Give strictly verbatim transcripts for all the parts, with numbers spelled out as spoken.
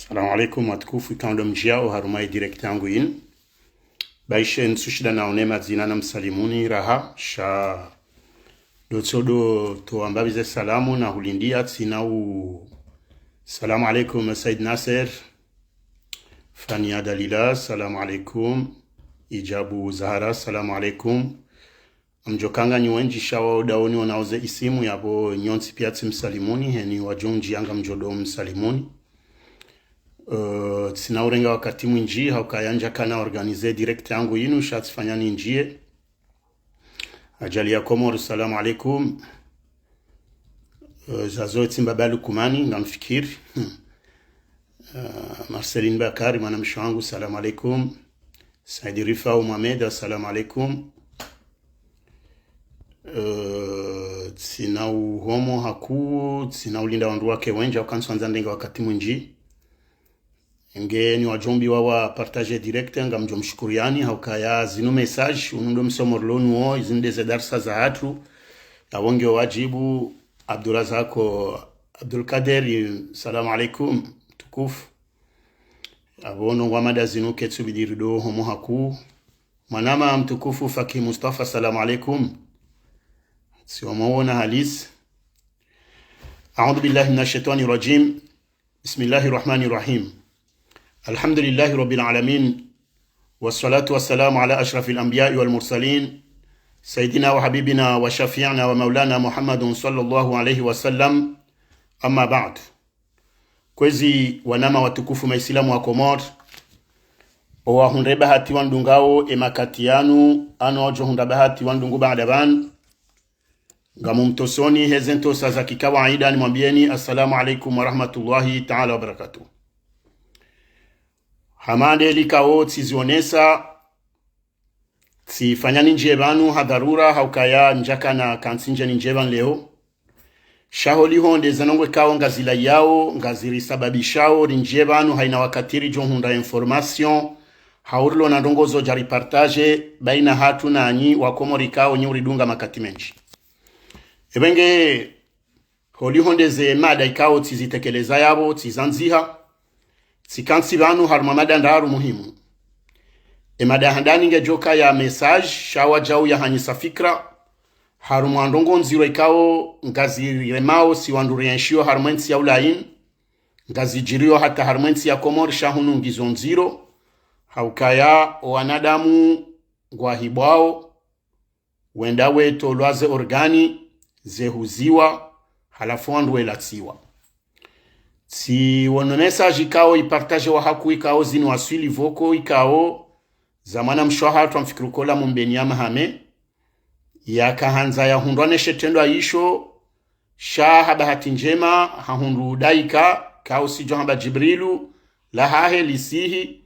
Salamu alaikum watukufu, ikao ndo mdjiao harumwa ye direct yangu yinu. Baishe ntsushinda naone madzina namsalimuni raha, sha ndo tsodo towa mbapvi ze salamu na hulindia tsina u. Salamu alaikum Said Nasser. Fania Dalila, salamu alaikum. Ijabu Zahara, salamu alaikum. Ngamdjo kanga nyi wendji sha wao ndo wonao ze isimu yapvo nyontsi pia tsimsalimuni, heni wadjo ndjia ngamdjo ndo msalimuni. Eh, tsina urenga wakati mwindji, haukaya ndjakana organiser direct yangu yinu, sha tsifanya nindjie. Ajali ya Komori, salamu alaikum. Eh, zazo tsimba balu kumani, ngamfikiri. Eh, Marceline Bakari, mwanamshe wangu, salamu alaikum. Saidi Rifau Mohamed, assalamu alaikum. Eh, tsina uhomo hakuu, tsina ulinda wandru wake wendji, hauka ntswandza ndenge wakati mwindji. Nge nyi wadjo mbiwa wa partager direct, ngamdjo mshukuriani, haukaya zinu message, unu ndo msomo rilo nuwo, izinu nde ze darsa zahatru. Yapvo nge wajibu, Abdurazako, Abdulkader, salamu alaikum, tukufu. Yapvo nongwa mada zinu ketsu bidi rido homo hakuu. Mwanama mtukufu Fakih Mustafa, salamu alaikum. Tsi wamwona halisi. أعوذ بالله من الشيطان الرجيم. بسم الله الرحمن الرحيم. الحمد لله رب العالمين. والصلاة والسلام على أشرف الأنبياء والمرسلين. سيدنا وحبيبنا وشفيعنا ومولانا محمد صلى الله عليه وسلم. أما بعد. Kwezi wanama watukufu maisilamu wa Komori, owahundre bahati wandungao emakati yanu, ano wadjo hundra bahati wandungu baada pvanu. Ngamumtosoni heze ntosa za kikawaida nimwambieni, assalamu alaikum wa rahmatullahi taala wa barakatuh. Hama nde likao tsizionesa, tsifanya nindjie pvanu ha dharura, haukaya ndjakana kantsi ndje nindjie pvanu leo. Sha holiho nde ze ndrongoo ikao ngazilayao, ngazirisababishao rindjie pvanu, haina wakati ridjo hundra information, hau rilo na ndrongoo zo dja ripartager baina hatru nanyi wa Komori ikao nyi uridunga makati mendji. Epvenge, holiho nde ze mada ikao tsizitekeleza yapvo, tsizandziha, tsikantsi pvanu harumwa mada ndraru muhimu. Emada handani ngedjoka ya message, sha wadjau ya hanyisa fikra, harumwa ndrongoo ndziro ikao ngaziremao si wandru rienshio harumwa entsi ya Ulaine, ngazidjirio hata harumwa entsi ya Komori, sha hunu ngizo ndziro, haukaya owanadamu ngwahibwao, wenda wetolwa ze organe, zehuziwa, halafu wandru welatsiwa. Tsiwono message ikao ipartagewa hakuu ikao zinu waswili pvoko ikao za mwanamshe wahatru amfikiri ukola Mumbeni ya Mahame, yakahandza yahundrwa ne she trendwa isho, sha ha bahati ndjema hahundru daika, kausidjo hamba Djibrilu, lahahe lisihi,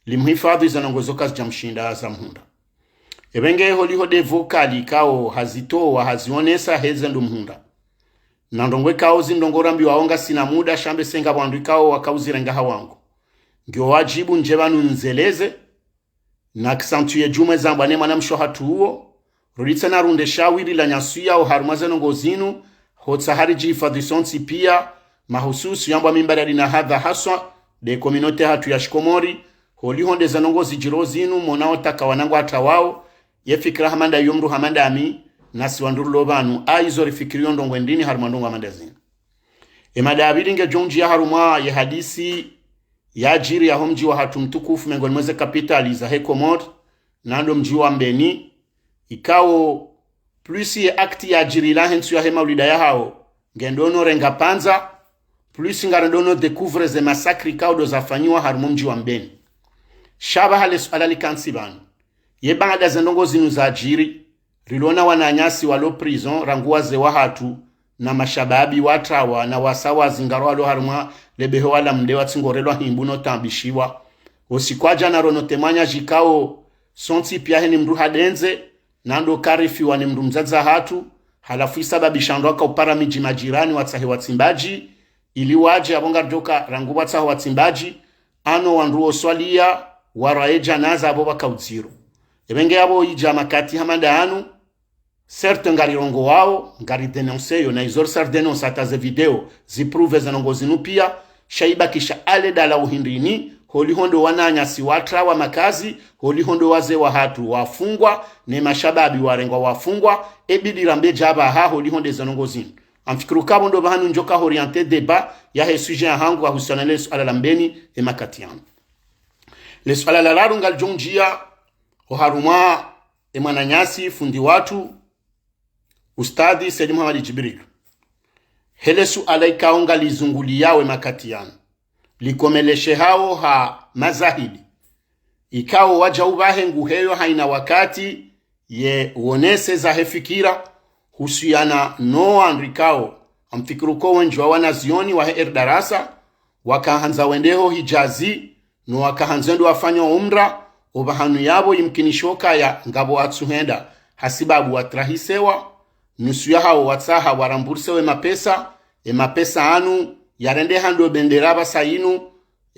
limhifadhi, za ndrongoo zo kazidjamshinda zamhundra. Epvenge holiho nde vocal ikao hazitowa hazionesa heze ndo mhundra. Na ndrongoo ikao zindrongoo rambiwao ngasina muda sha mbe senga wandru ikao wakauzirenga hawangu. Ngiyo wadjibu ndje pvanu nzeleze, na accentuer djumwa ezambwa ne mwanamshe wahatru uwo, ruditse na runde shawiri la nyasuya oharumwa ze ndrongoo zinu, hotsaha ridjihifadhi sontsi pia, mahususu yambwa mimbari ya dini na hadha haswa, nde communauté yahatru ya shikomori, holiho nde ze ndrongoo zidjiro zinu, mona otaka wanangu hata wao, ye fikira hama nda iyo mdru hama nda mi, nasi wandru rilo pvanu, a izo rifikiriyo ndrongoo ndrini harumwa ndrongoo hama nda zinu. Emada ya pvili ngedjo ndjia harumwa ye hadisi yadjiri yaho mdji wahatru mtukufu mengoni mwa ze capitale zahe Komori, na ndo mdji wa Mbeni, ikao plus ye acte yadjiri lahe ntsu yahe maulida yahao, ngendono renga pvandza, plus ngarendoono découvrir ze massacre ikao ndo zafanyiwa harumwa mdji wa Mbeni. Sha pvaha le suala likantsi pvanu. Ye baada ze ndrongoo zinu zadjiri, rilo na wananyasi walo prison, rangu wazee wahatru, na mashababi watrawa, na wasa wazingaro walo harumwa le behewa la mde watsingorelwa himbu no tambishiwa. Osiku wa djana rono témoignage ikao, sontsi pia heni mdru hadendze, na ndo karifiwa ni mdru mdzadze hatru, halafu isababisha ndo wakaupara midji majirani watsahe watsimbadji, ili wadje apvo ngaridjoka rangu pvwatsaho watsimbadji, ano wandru woswalia, waraye djanaza apvo pvakaudziro. Epvenge apvo idja makati hama nda yanu, certes ngarirongowao, ngaridénonceyo, na izo risa ridénonce hata ze vidéo, ziprouve ze ndrongoo zinu pia, Sha ibakisha ale dala uhindrini, holiho ndo wananyasi watrawa makazi, holiho ndo wazee wahatru wafungwa, ne mashababi warengwa wafungwa, ebidi rambe djapvaha, holiho nde ze ndrongoo zinu. Ngamfikiri ukaya pvo ndo pvahanu ndjoka orienter débat yahe sujet yahangu yahusiana ne le suala la Mbeni emakati yanu. Le suala la raru ngalidjo undjia oharumwa emwananyasi fundi watru, Ustadhi Said Mohamed Djibril. Hele suala ikao ngalizunguliyao emakati yanu, likomeleshehao ha mazahidi, ikao wadja upvahe nguheyo haina wakati ye wonese zahe fikira husiana no wandru ikao ngamfikiri uko wendji wa wanazioni wahe R D R S wakahandza wende ho Hidjazi, no wakahandza wende wafanye umra, opvahanu yapvo imkinisho ukaya ngapvo watsuhenda, hasibabu watrahisewa, nusu yahao watsaha warambursewe mapesa, emapesa yanu yarendeha ndo bendera pvasa yinu,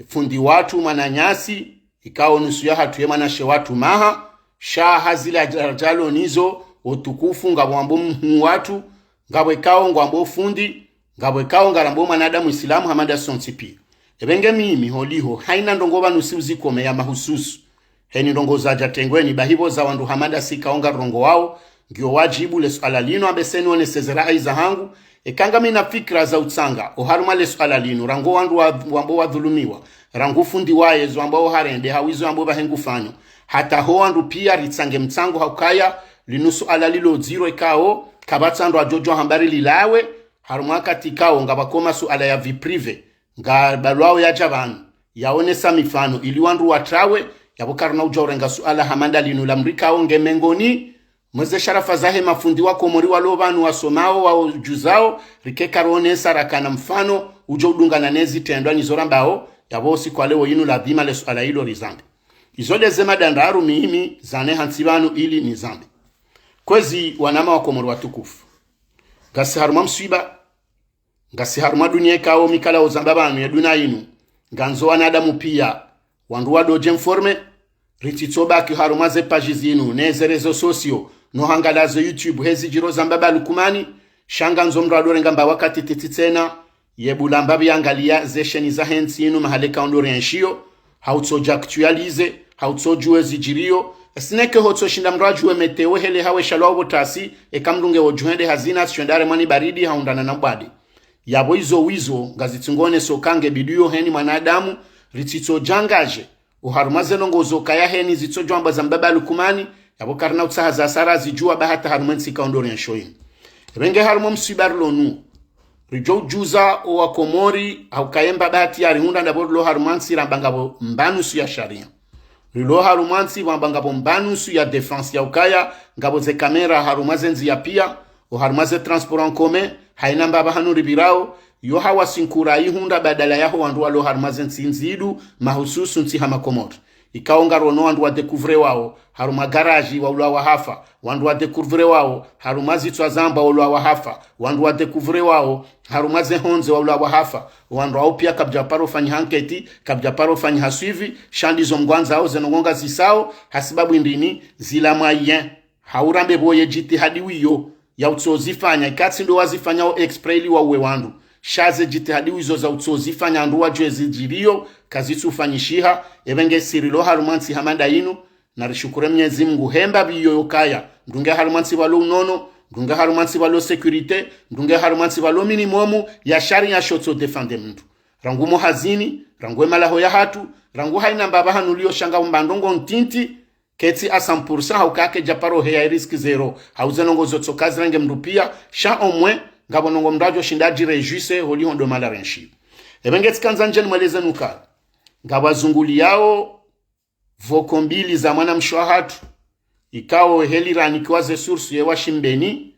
fundi watru mwananyasi, ikao nusu yahatru ye mwanamshe watru maha, sha ha zila djadjalo nizo, otukufu ngapvo wambo mhuu watru, ngapvo ikao ngwambo fundi, ngapvo ikao ngarambo mwanadamu Isilamu hama nda sontsi pia. Epvenge mimi holiho, haina ndrongoo pvanu si uzikome ya mahususu. Heni ndrongoo zadja tengweni, bahi pvo za wandru hama nda si ikao ngarirongowao, ngiyo wadjibu le suala linu, ambeseni wonese ze rai zahangu, eka ngami na fikira za utsanga, oharumwa le suala linu, rangu wandru wa, wambo wadhulumiwa, rangu fundi waye zo ambao harende, hau izo ambao pvahe ngufanyo. Hata ho wandru pia ritsange mtsango ha ukaya, linu suala lilo dziro ikao, kapvatsi wandru wadjodjo hamba rililawe, harumwa wakati ikao ngapvako masuala ya vie privée, ngabalwao yadja pvanu, yaonesa mifano, ili wandru watrawe, yapvo karina udja urenga suala hama nda linu la mdru ikao nge mengoni, mweze sharafa zahe mafundi wa Komori walo pvanu wasomao, waojuzao, rike karionesa rakana mfano, udjo udungana nezi trendwa nizo rambao, yapvo siku wa leo yinu ladhima le suala ilo rizambe. Izo nde ze mada ndraru mimi, zane hantsi pvanu ili nizambe. Kwezi wanama wa Komori watukufu. Ngasi harumwa mswiba, ngasi harumwa dunia ikao mi kala uzamba pvanu ye dunia inu, ngandzo wanadamu pia, wandru wadodje informé, ritsitso baki harumwa ze page zinu, ne ze réseaux sociaux, no hangala ze YouTube, hezi djiro za mbaba Lukumani, sha ngandzo mdru adorenga mba wakati titi tsena, ye bulamba biangaliya ze sheni zahe ntsi inu mahala ikao ndo rienshio, hautsodja actualisé, hautsodjuwe zidjiriyo, esineke hotsoshinda mdru adjuwe météo hele hawe shalwa ubo tasi, eka mdru nge wodjuhende hazina, tsishwendare mwani baridi, haundrana na mbwade. Yapvo izo wizo, ngazitsingoneso uka nge bidiyo heni mwanadamu, ritsitso djangadje, oharumwa ze ndrongoo zo kaya heni zitsodjwambwa za mbaba Lukumani, yapvo karina utsaha za sara zidjuwa ba hata harumwa entsi ikao ndo rienshio inu. Epvenge harumwa mswiba rilo nu, ridjo udjuza owa Komori, ha ukaya mba bahati ya rihundra ndapvo rilo harumwa ntsi ramba ngapvo mbanusu ya sharia. Rilo harumwa ntsi ramba ngapvo mbanusu ya défense ya ukaya, ngapvo ze caméra harumwa ze ndziya pia, oharumwa ze transport en commun, haina mba pvahanu ripvirao, yo hawasi nkuu rayihundra badala yaho wandru walo harumwa ze ntsi ndzidu, mahususu ntsi hama Komori. Ikao ngarono wandru wa découvre wao, harumwa garage waulwa wahafa, wandru wa découvre wao, harumwa zitswa zamba waulwa wahafa, wandru wa découvre wao, harumwa ze hondze waulwa wahafa, wandru wao pia kapvadja paro fanyiha enquête, kapvadja paro fanyiha suivi, sha ndizo mngwandzao ze ndrongoo ngazisao, hasibabu indrini, zila moyen. Haurambe pvo ye djitihadi wiyo, ya utsozifanya, ikatsi ndo wazifanyao exprès ili wauwe wandru. Sha ze djitihadi wizo za utsozifanya wandru wadjuwe zidjiriyo, kazitsufanyishiha, epvenge si rilo harumwa ntsi hama nda inu, na rishukure Mnyezi Mngu hemba pviyo yokaya, mdru nge harumwa ntsi pvalo unono, mdru nge harumwa ntsi pvalo sécurité, mdru nge harumwa ntsi pvalo minimum ya sharia shotso défendre mdru. Rangu mo hazini, rangu emalaho yahatru, rangu haina mba pvahanu liyo sha ngapvo mba ndrongoo ntiti, ketsi à cent pour cent, ha ukaya kedja paro heya risque zéro, hau ze ndrongoo zo tsoka zirenge mdru pia, sha omwe, ngapvo ndrongoo mdru adjo shinda adji réjouisse, holiho ndo mahala rienshio. Epvenge tsikandza ndje nimweleze nu uka, ngapvwazunguliyao pvoko mbili za mwanamshe wahatru, ikao heli ranikiwa ze source ye wa Shimbeni,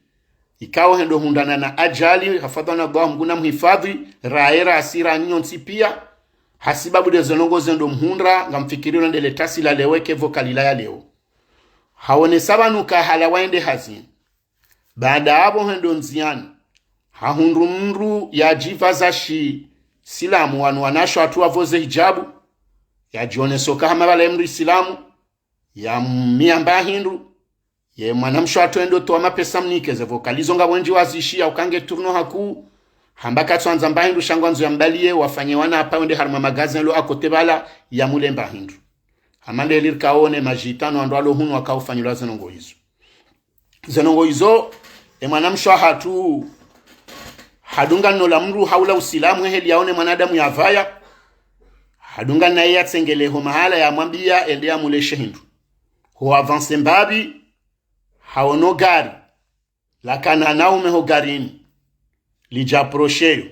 ikao hendo hundrana na ajali, hafadhana Allah Mngu na mhifadhi, raye rasi ra nyontsi pia, hasibabu nde ze ndrongoo zendo mhundra, ngamfikiri ilo nde le tasi la leo, eke pvo kalila ya leo. Haonesa pvanu uka hala waende hazini. Baada yapvo hendo ndziani, hahundru mdru yadjipvaza shi Silamu wanu wanawashe watru wapvoze hijabu, yadjioneso uka hama pvala ye mdru Isilamu, ya miamba hindru, ye mwanamshe watru endo towa mapesa mnike ze vocal izo ngapvo wendji wazishiya uka nge tournant hakuu, Hamba katsuandza mba hindru sha ngwandzo yambaliye, wafanye wana hapvo wende harumwa magasin lo à côté pvala, yamule mba hindru. Hama nde lirikaone majitano wandru walo hunu wakaofanyilwa zendrongoo izo. Zendrongoo izo, e mwanamshe wahatru, hadungana no la mdru haula usilamu, eheli yaone mwanadamu yapvaya, hadungana naye yatsengeleho mahala yamwambiya ende yamuleshe hindru. Ho avancer mbapvi, haono gari, lakana naume ho garini, lidja approcher yo.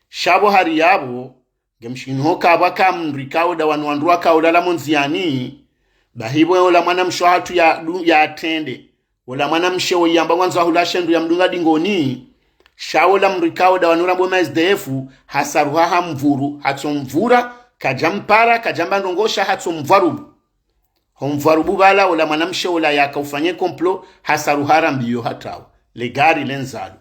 Sha pvo hari yapvo, ngemshiniho kapvwa ka mdru ikao nda wanu wandru wakaolala mo ndziyani, bahi pvo ola mwanamshe wahatru ya, du, yatrende. Ola mwanamshe wo yamba ngwandzo ahula she hindru yamdunga dingoni, sha ola mdru ikao nda wanu rambwa ma S D F, hasaruha hamvuru, hatsomvura, kadjampara, kadjamba ndrongoo sha hatsomvwarubu. Homvwarubu pvala ola mwanamshe ola yakaofanya complot, hasaruha rambiyo hatrawa. Le gari le ndzalo.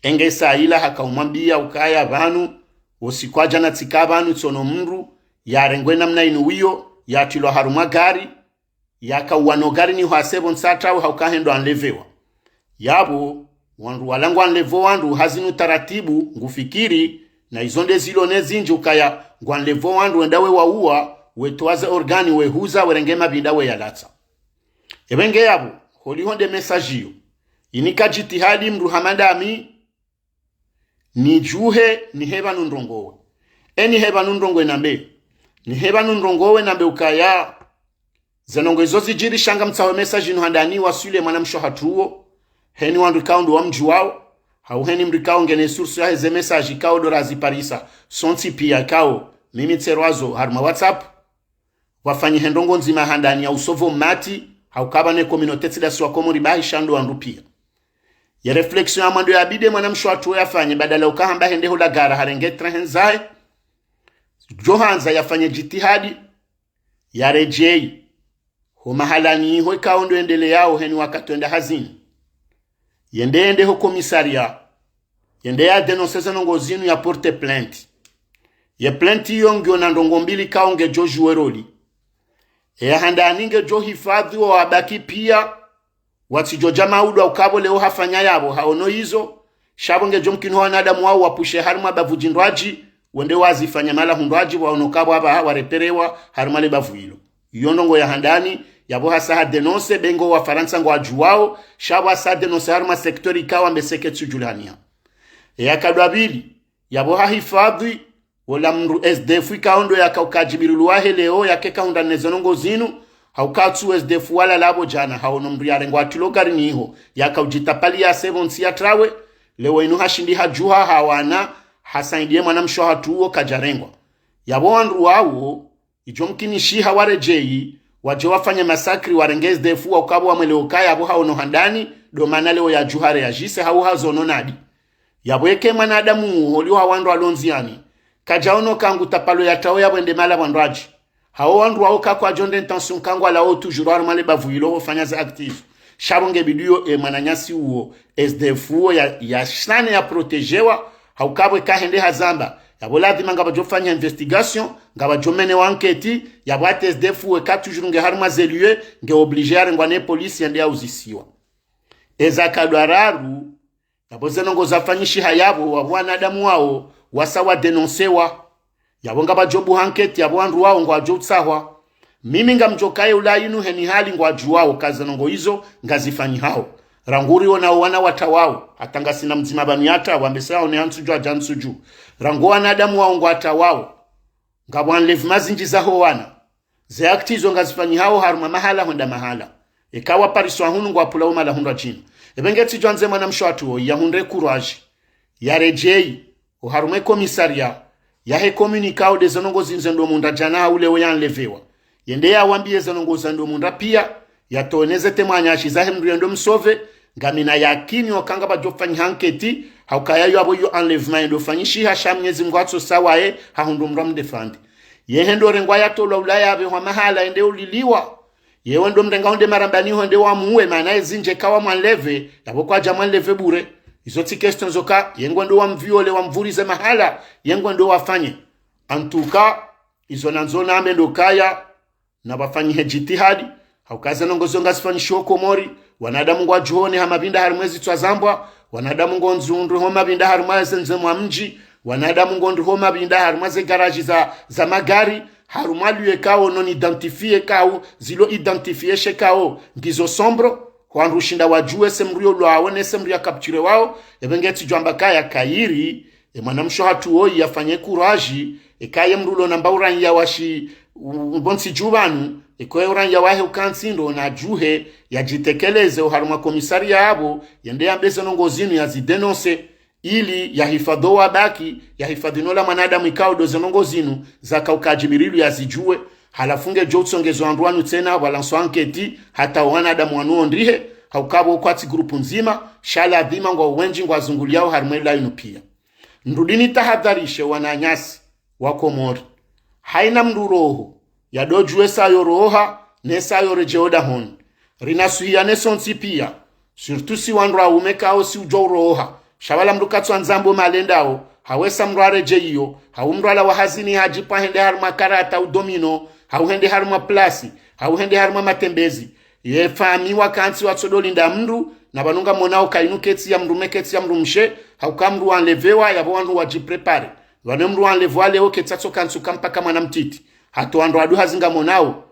Enge saa ila hakaomwambiya ukaya pvanu, wo usiku wa djana tsika pvanu tsono mdru, yarengwe namna inu wiyo, yatrilwa harumwa gari, yakauwa no gari ni hwase pvo ntsa trawe hauka hendo anlevewa. Yapvo, wandru wala ngwanlevo wandru hazinu taratibu, ngufikiri, na izo nde zilo ne zindji ukaya ngwanlevo wandru wenda we wauwa, wetowa ze organe, wehuza, werenge mapvinda, weyalatsa. Epvenge yapvo, holiho nde message iyo. Inika jitihadi mdru hama ndami, nidjuhe, nihe pvanu ndrongowe. Eni he pvanu ndrongowe nambe. Nihe pvanu ndrongowe nambe ukaya, zendrongoo izo zidjiri sha ngamtsaho message inu handani waswili mwanamshe wahatru wo. Heni wandru ikao ndo wamdjuwao. Hau heni mdru ikao ngena source yahe ze message ikao ndo raziparisa. Sontsi piya ikao. Mimi ntserwazo harumwa WhatsApp. Wafanyihe ndrongoo ndzima handani ya usovo mati. Hauka pvanu e communauté tsi ndasi wa Komori bahi sha ndo wandru piya. Ye réflexion ya mwando yabidi mwanamshe wahatru wo yafanye badala uka hamba hende hula gara harenge train hendzahe. Djo handza yafanye jitihadi. Yaredjeyi. Ho mahalani ho ikao ndo endeleyao heni wakati wenda hazini. Yende yende ho commissariat. Yende ya dénoncer zendrongoo zinu ya porter plainte. Ye plainte iyo ngiyo na ndrongoo mbili ikao ngedjo jouer rôle. Eya handani ngedjo hifadhwi wo wabaki piya, watsidjo dja maudu uka pvo leo hafanya yapvo, haono izo, sha pvo ngedjo mkini ho wanadamu wao wapvushe harumwa bavu djindrwadji, wende wazifanya mahala hundrwadji, waono uka pvo apvaha wareperewa harumwa le bavu ilo. Iyo ndrongoo ya handani, yapvo hasa ha dénoncer, be ngo Wafarantsa ngwadjuwao, sha pvo hasa ha dénoncer harumwa secteur ikao ambe seke tsudjulaniha. Eya kadwa pvili, yapvo hahifadhwi, wola mdru S D F ikao ndo yakauka jibirilu wahe leo yakeka hundra ne zendrongoo zinu, hauka tsu S D F wala lapvo djana, haono mdru yarengwa atrilo garini iho, yakaujitapaliya se pvo ntsi ya trawe, leo inu hashindi hadjuha hawana, hasaidiye mwanamshe wahatru wo kadjarengwa. Yapvo wandru wawo, idjo mkinishiha waredjeyi, wadje wafanye massacre warenge S D F wa uka pvo wamwelewo ukaya pvo haono handani, ndo mana leo yadjuha réagisse hau hazono nadi. Yapvo eke mwanadamu holiho ha wandru walo ndziyani, kadjaono uka ngu tapalo yatrawo yapvo ende mahala pvandrwadji. Hao wandru wao ka kwadjo nde intention uka ngwalawao toujours harumwa le bavu ilo hufanya ze acte izo. Sha pvo ngebidiyo e mwananyasi uwo, S D F uwo ya, ya shane ya protégewa, hauka pvo eka hende hazamba. Yapvo lazima ngapvadjo fanya investigation, ngapvadjo mene wa enquête, yapvo hata S D F uwo eka toujours nge harumwa ze lieux, nge obligé yarengwa ne police yende yauzisiwa. Eza kadwa raru, yapvo zendrongoo zafanyishiha yapvo, wapvo wanadamu wao, wasa wa dénoncewa. Yapvo ngapvadjo buha enquête, yapvo wandru wao ngwadjo utsahwa. Mimi ngamdjo kaye ula inu heni hali ngwadjuwao uka zendrongoo izo ngazifanyihao. Rangu ri wonao wana watrwao, hata ngasina mdzima pvanu yatrawa, mbese hao ne hantsudju hadja hantsudju. Rangu wanadamu wao ngwatrwao. Ngapvo enlèvement zindji zaho wana. Ze acte izo ngazifanyihao harumwa mahala hwenda mahala. Eka wapariswa hunu ngwapvulao mahala hundrwadjina. Epvenge tsidjo andze mwanamshe wahatru wo, yahundre courage. Yaredjeyi, oharumwa e commissariat, yahe communiqué nde zendrongoo zinu zendo mundra djana hau leo ya enlevewa. Yende yawambiye zendrongoo zendo mundra piya, yatowe ne ze témoignage zahe mdru yendo msauver, ngamina yakini uka ngapvadjo fanyiha enquête, hauka yayo apvo iyo enlèvement yendo fanyishiha sha Mnyezi Mngu hatso sawaye, hahundru mdru amdéfendre. Ye hendo rengwa yatolwa ulaya apvehwa mahala yende uliliwa. Ye wendo mrenga hunde marambani ho yende wamuwe, mana ye zindji eka wamwenleve, yapvo kwadja mwenleve bure. Izo tsi question zoka, ye ngwendo wamviole, wamvurize mahala, ye ngwendo wafanye. En tout cas, izo nandzo nambe ndo ukaya, napvafanyihe jitihadi, hauka zendrongoo zo ngazifanyishiho Komori, wanadamu ngwadjuhone ha mapvinda harimwa ezitswa zambwa, Wanadamu ngwandzo undru ho mapvinda harumwa ze ndze mwa mdji, wanadamu ngwandzo ho mapvinda harumwa ze garaji za, za magari, harumwa lieu ikao non identifié ikao, zilo identifié she ikao, ngizo sombro, wandru ushinda wadjuwe se mdru yo ulwawo, ne se mdru ya capturé wawo, epvenge tsidjwamba kaya kayiri, e mwanamshe hatru woyi yafanye courage, eka ye mdru ulo namba uraiya wa shi, u-, u-, pvo ntsi dju pvanu, eka ye uraiya wahe uka ntsi ndo nadjuhe, yadjitekeleze oharumwa komisariya yapvo, yende yambe ze ndrongo zinu yazidénoncé, ili yahifadhwi owabaki, yahifadhwi no ula mwanadamu ikao ndo ze ndrongo zinu, zaka uka Djibrilu yazidjuwe, halafu ngedjo utsongeza wandru wanu tsena, pvwalanswa enquête, hata owanadamu wanu ondrihe, hauka pvo kwatsi groupe ndzima, sha ladhima ngwao wendji ngwazunguliyao harumwa ila inu piya. Nirudi nitahadharishe wananyasi wa Komori. Haina mdru roho, yadodjuwe sa yo roha, ne sa yo redjeo dahoni. Rinasuhiyane sontsi piya, surtout si wandru waume ikao si udjuwa uroha. Sha pvala mdru katsu andzambo malendao, hau esa mdru aredjeiyo, hau mdru alawa hazini hadjipva hende harumwa karata au domino, hau hende harumwa plasi, hau hende harumwa matembezi. Ye famiyi waka ntsi watsodo linda mdru, na pvanu ngamonao ka inu ketsi ya mdrume ketsi ya mdrumshe, hauka mdru wa enlevewa, yapvo wandru wadjipréparé. Pvanu mdru wa enlevewa leo ketsi atsoka ntsu ka mpaka mwana mtiti. Hata wandru wadu hazi ngamonao,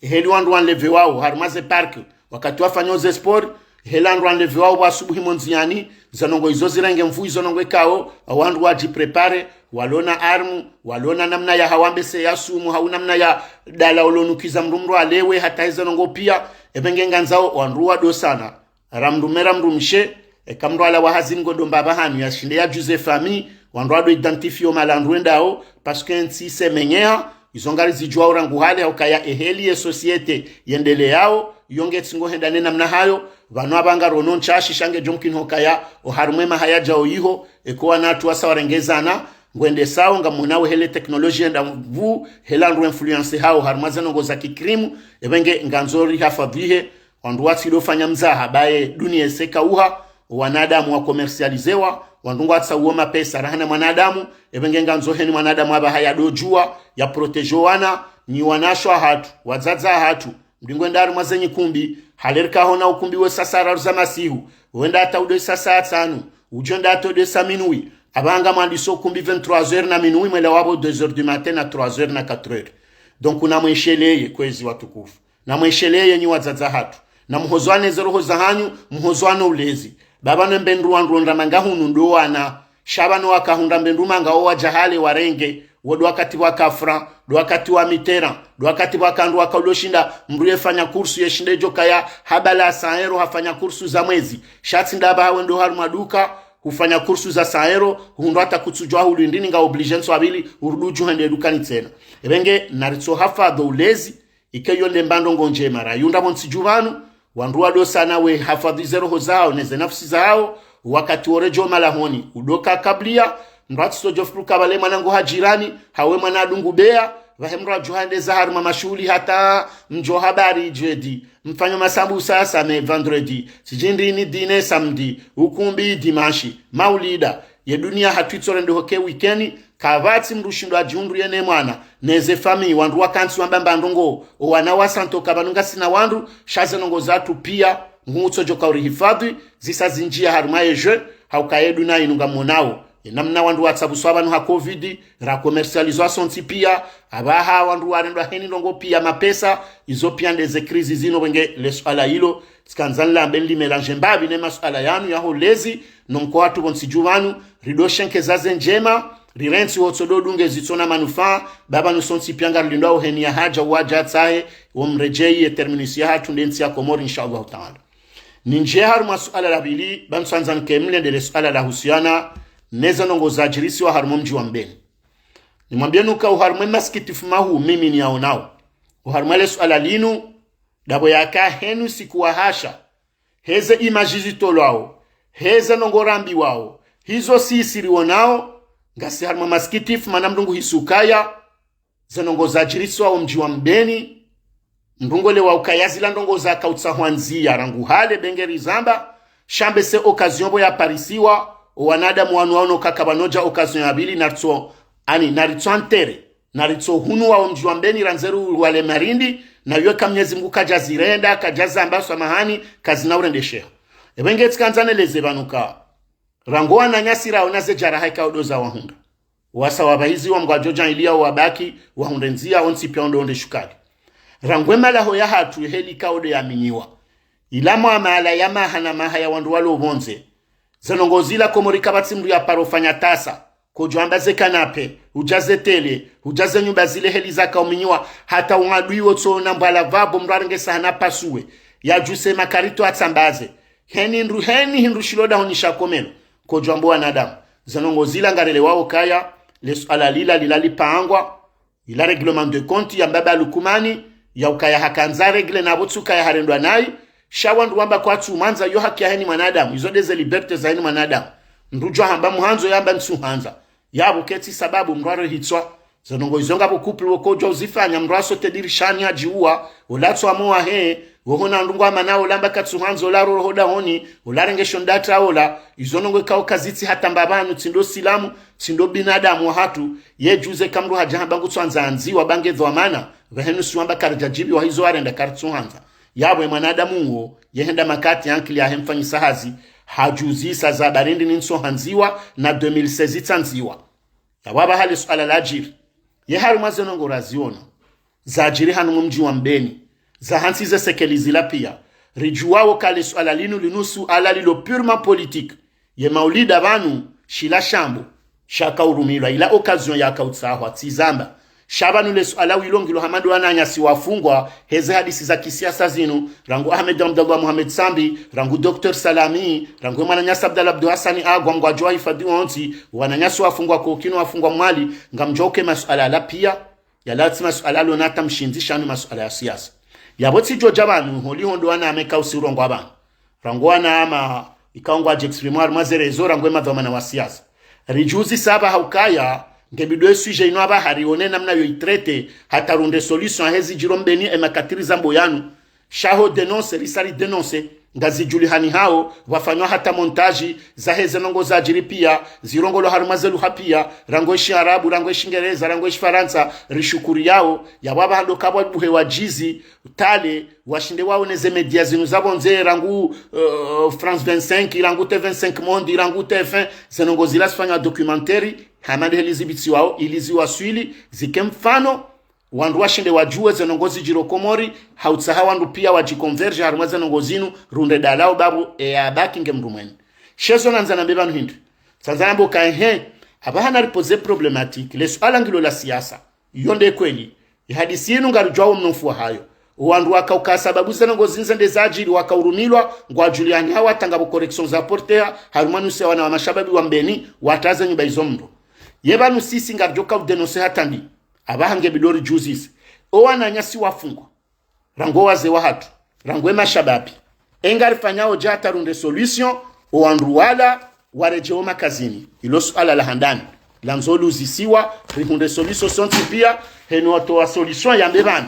heli wandru wa enlevewao harumwa ze parc, wakati wafanyao ze sport, heli wandru wa enlevewao pvwa asubuhi mo ndziyani, ze ndrongo izo zirenge nvu, izo ndrongo ikao, wandru wadjipréparé, walo na arme, walo na namna ya hawambese ya sumu, hau namna ya dala olonukiza mdru mdru alewe, hata heze ndrongo piya, epvenge ngandzao, wandru wado sana. Ra mdrume ra mdrumshe, eka mdru alawa hazini ngodo mbapvi hanu yashinde yadjuze famiyi, wandru wado identifié o mahala wandru wendao, parce que ntsi isemenyeha, izo ngarizidjuwao rangu hale, haukaya eheli ye société yendeleyao, yo ngetsi ngohenda ne namna hayo, pvanu apva ngarono ntsashi sha ngedjo mkini hukaya, oharumwa emaha yadjao iho, eka wanatru wasa warengezana, ngwendesao, ngamonao heli technologie yenda nvu, heli wandru influencé hao, harumwa ze ndrongo za kikrimu, epvenge ngandzo rihafadhwihe, wandru watsido fanya mzaha, baye duniya iseka uha, wanadamu wa commercialiséwa, wandru ngwatsauo mapesa, raha na mwanadamu, epvenge ngandzo heni mwanadamu apvaha yadodjuwa, ya protéger wana, nyi wanashe wahatru, wadzadze wahatru, mdru ngwenda harumwa ze nyikumbi, hale rika hona ukumbi we saa raru za masihu, wenda hata udo saa tsanu, udjo enda hata udo saa minuit, apvaha ngamwandiso ukumbi vingt-trois heures na minuit, mwela wapvo deux heures du matin na trois heures na quatre heures. Donc, namwesheleye, kwezi watukufu. Namwesheleye nyi wadzadze wahatru. Namuhozwane ze roho zahanyu, muhozwane ulezi. Ba pvanu mbe ndru wandru wandra manga hunu ndo wana. Sha pvanu waka hundra mbe ndru manga wo wadja hale warenge. Wo ndo wakati pvwaka franc, ndo wakati wa mitera, ndo wakati pvwaka ndru waka udo shinda, mdru yefanya kursu yeshinde djo kaya, habala cent euros hafanya kursu za mwezi. Sha tsi nda apvaha wendo harumwa duka, hufanya kursu za cent euros, hundru hata kutsudjuwa hulu indrini nga obligé ntsu apvili, urudi udjo hende dukani tsena. Epvenge, naritso hafadhwi ulezi, ike yo nde mba ndrongo ndjema rayundra pvo ntsi dju pvanu, wandru wado sana wehafadhwi ze roho zao ne ze nafusi zao, wakati woredjeo malahoni, udo ka kabliya, mdru atsisodjo furuka pvale mwana ngo ha jirani, hau mwana adungu beya, pvahe mdru adjo hende za harumwa mashuhuli hata mdjo habari jeudi, mfanyo masambusa samedi vendredi, sijindrini dîner samedi, ukumbi dimanche, maulida, ye duniya hatru itso rendeho ke weekend, kapvatsi mdru shindo adjihundru yene mwana, neze famiyi, wandru waka ntsi wamba mba ndrongo, owana wa santo ka pvanu ngasina wandru, sha ze ndrongo zahatru piya, ngutsodjo ka urihifadhwi, zisa zindjiya harumwa ye jeu, hauka ye duniya inu ngamonao. Ye namna wandru watsapvuswa pvanu ha covid, ra commercialisé sontsi piya, apvaha wandru warendwa heni ndrongo piya mapesa, izo piya ndeze crise zinu pvenge le suala ilo, tsikandza nilambe nilimélanger mbapvi ne masuala yanu yaho lezi, no mkowa tupvo ntsi dju pvanu, rido shenkeza ze ndjema, rirentsi wotsodo dunge zitsona manufaa, ba pvanu sontsi piya ngarilindwao heni ya hadja uwadja atsahe, wo mredjeyi ye terminus yahatru nde ntsi ya Komori, insha Allahu taala. Nindjiye harumwa suala la pvili, ba ntswandza nike mlendele suala lahusiyana neze ndrongo zadjirisiwa harumwa mdji wa Mbeni. Nimwambiye nuka oharumwa masikitifu mahuu mimi niyaonao oharumwa le suala linu, ndapvo yaka henu siku wahasha, heze images zitolwao, heze ndrongo rambiwao, hizo sisi rionao, ngasi harumwa masikitifu mana mdru nguhisi ukaya, ze ndrongo zadjirisiwa omdji wa Mbeni, mdru ngolewa ukaya zila ndrongo zaka utsahwa ndziya rangu hale pvenge rizamba, sha mbe se occasion pvo yaparisiwa, owanadamu wanu waono ka kapvanodja occasion ya pvili naritso, ani, naritso enterré, naritso hunuwa omdji wa Mbeni randze ruwale marindi, na yo eka Mnyezi Mngu kadja zirenda, kadja zamba swamahani, kazina urendesheha. Epvo nge tsikandza neleze pvanu ka, rangu wananyasi raona ze jaraha ikao ndo zawahundra. Wasa wapvahiziwa mgwadjo dja ili yao wabaki, wahundre ndzia, wontsi pia ondro onde shukali. Rangu emalaho yahatru heli ikao ndo yaminyiwa. Ila mwamala ya maha na maha ya wandru walo pvondze. Ze ndrongoo zila Komori kapvatsi mndru yaparo fanya tasa. Kodjo amba ze kanape, udja ze tele, udja ze nyumba zile heli zakao minyiwa, hata uadui wotsoona mbwala pvapvo mndru arenge sahani apasuwe, yadjuse makarito atsambaze. Heni ndru, heni hindru shilo dahoni sha komelo. Kodjo amba wanadamu. Ze ndrongoo zila ngarelewao kaya, le suala lila lila lipangwa, ila règlement de compte ya mbaba Lukumani, ya ukaya hakandza règle na pvo tsi ukaya harendwa nayi, sha wandru wamba kwatsu mwandza, yo haki ya heni mwanadamu, izo nde ze liberté za heni mwanadamu. Mndru djo hamba muhandzo yamba ntsu handza. Yapvo ketsi sababu mndru arehitswa. Ze ndrongoo izo ngapvo couple wo kodjo uzifanya, mndru asote dirishani adjiua, ola tswa mo wahe, wohona ndrongoo amana ola amba katsu handza, ola roro ho dahoni, ola renge shonda ata ola, izo ndrongoo ikao kazitsi hata mbapvanu, tsi ndo silamu, tsi ndo binadamu wahatru, ye djuze ka mndru hadja hamba ngutsu andza andziwa, ba nge dhwamana, pvahenu si wamba karidjadjibiwa hizo arenda karitsu handza. Yapvo e mwanadamu uwo, ye henda makati ankili yahe mfanyisa hazi, hadjuzisa za barindi ni ntsu handziwa, na deux mille seize itsandziwa. Yapvo apvaha le suala ladjiri. Ye harumwa ze ndrongoo raziona zadjiri hanu mumdji wa Mbeni, za hantsi ze sekeli zila pia, ridjuwao ka le suala linu linu suala lilo purement politique. Ye maulida pvanu, shila shambo shaka urumilwa, ila occasion yaka utsahwa, tsi zamba. Sha pvanu le suala wilo ngilo hama ndo wananyasi wafungwa, heze hadisi za kisiasa zinu, rangu Ahmed Abdallah Mohamed Sambi, rangu Docteur Salami, rangu mwananyasi Abdallah Abdou Hassani Agwa, mgwadjo wahifadhi wontsi, wananyasi wafungwa Kokino, wafungwa Mwali, ngamdjo uke masuala yala pia, yala tsi masuala yalo na hata mshindzi, sha nu masuala ya siasa. Yapvo tsidjo dja pvanu, holiho ndo wanama ikao usirongoa pvanu. Rangu wanama ikao ngwadjo exprimer harumwa ze réseaux, rangu emadhwamana wa siasa. Ridjuzisa apvaha ukaya, nge bidi e sujet inu apvaha rione namna yo itraité, hata rundre solution hezi djiro Mbeni e makati rizambo yanu. Sha ho dénoncer, risa ridénoncer, ngazidjulihanihao, pvwafanywa hata montage, za heze ndrongoo zadjiri pia, zirongolwa harumwa ze lugha pia, rangu e shiarabu, rangu e shingereza, rangu e shifarantsa, rishukuriyao, yapvo apvaha ndo kapvwa buhe wadjizi, tale, washinde waone ze média zinu za pvondze rangu, eh, France vingt-cinq, rangu T vingt-cinq Monde, rangu T F un, ze ndrongoo zila zifanywa documentaire, hama nde heli zibitsiwao, ili ziwaswili, zike mfano, wandru washinde wadjuwe ze ndrongoo zidjiro Komori, ha utsaha wandru pia wadji converger harumwa ze ndrongoo zinu, rundre dalao babu, e yabaki nge mndru mweni. Sha ezo nandza nambe pvanu hindri. Tsandza nambe uka ehe, apvaha nari poser problématique, le suala ngilo la siasa. Iyo nde kweli. Ye hadisi inu ngaridjuwao mnofu wahayo. Owandru waka uka sababu ze ndrongoo zinu zende zadjiri waka urumilwa, ngwadjulihanihao hata ngapvo correction za porter, harumwa nusu ya wana wa mashababi wa Mbeni, wataze nyumba izo mndro. Ye pvanu sisi ngaridjo ka udénoncer hata ndi. Apvaha nge bidi ridjuzise. Owananyasi wafungwa. Rangu owazee wahatru, rangu emashababi. Enga rifanyao dja hata rundre solution, owandru wala waredjeo makazini. Ilo suala la handani. Landzo luzisiwa, rihundre solution sontsi pia, henu watowa solution yambe pvanu.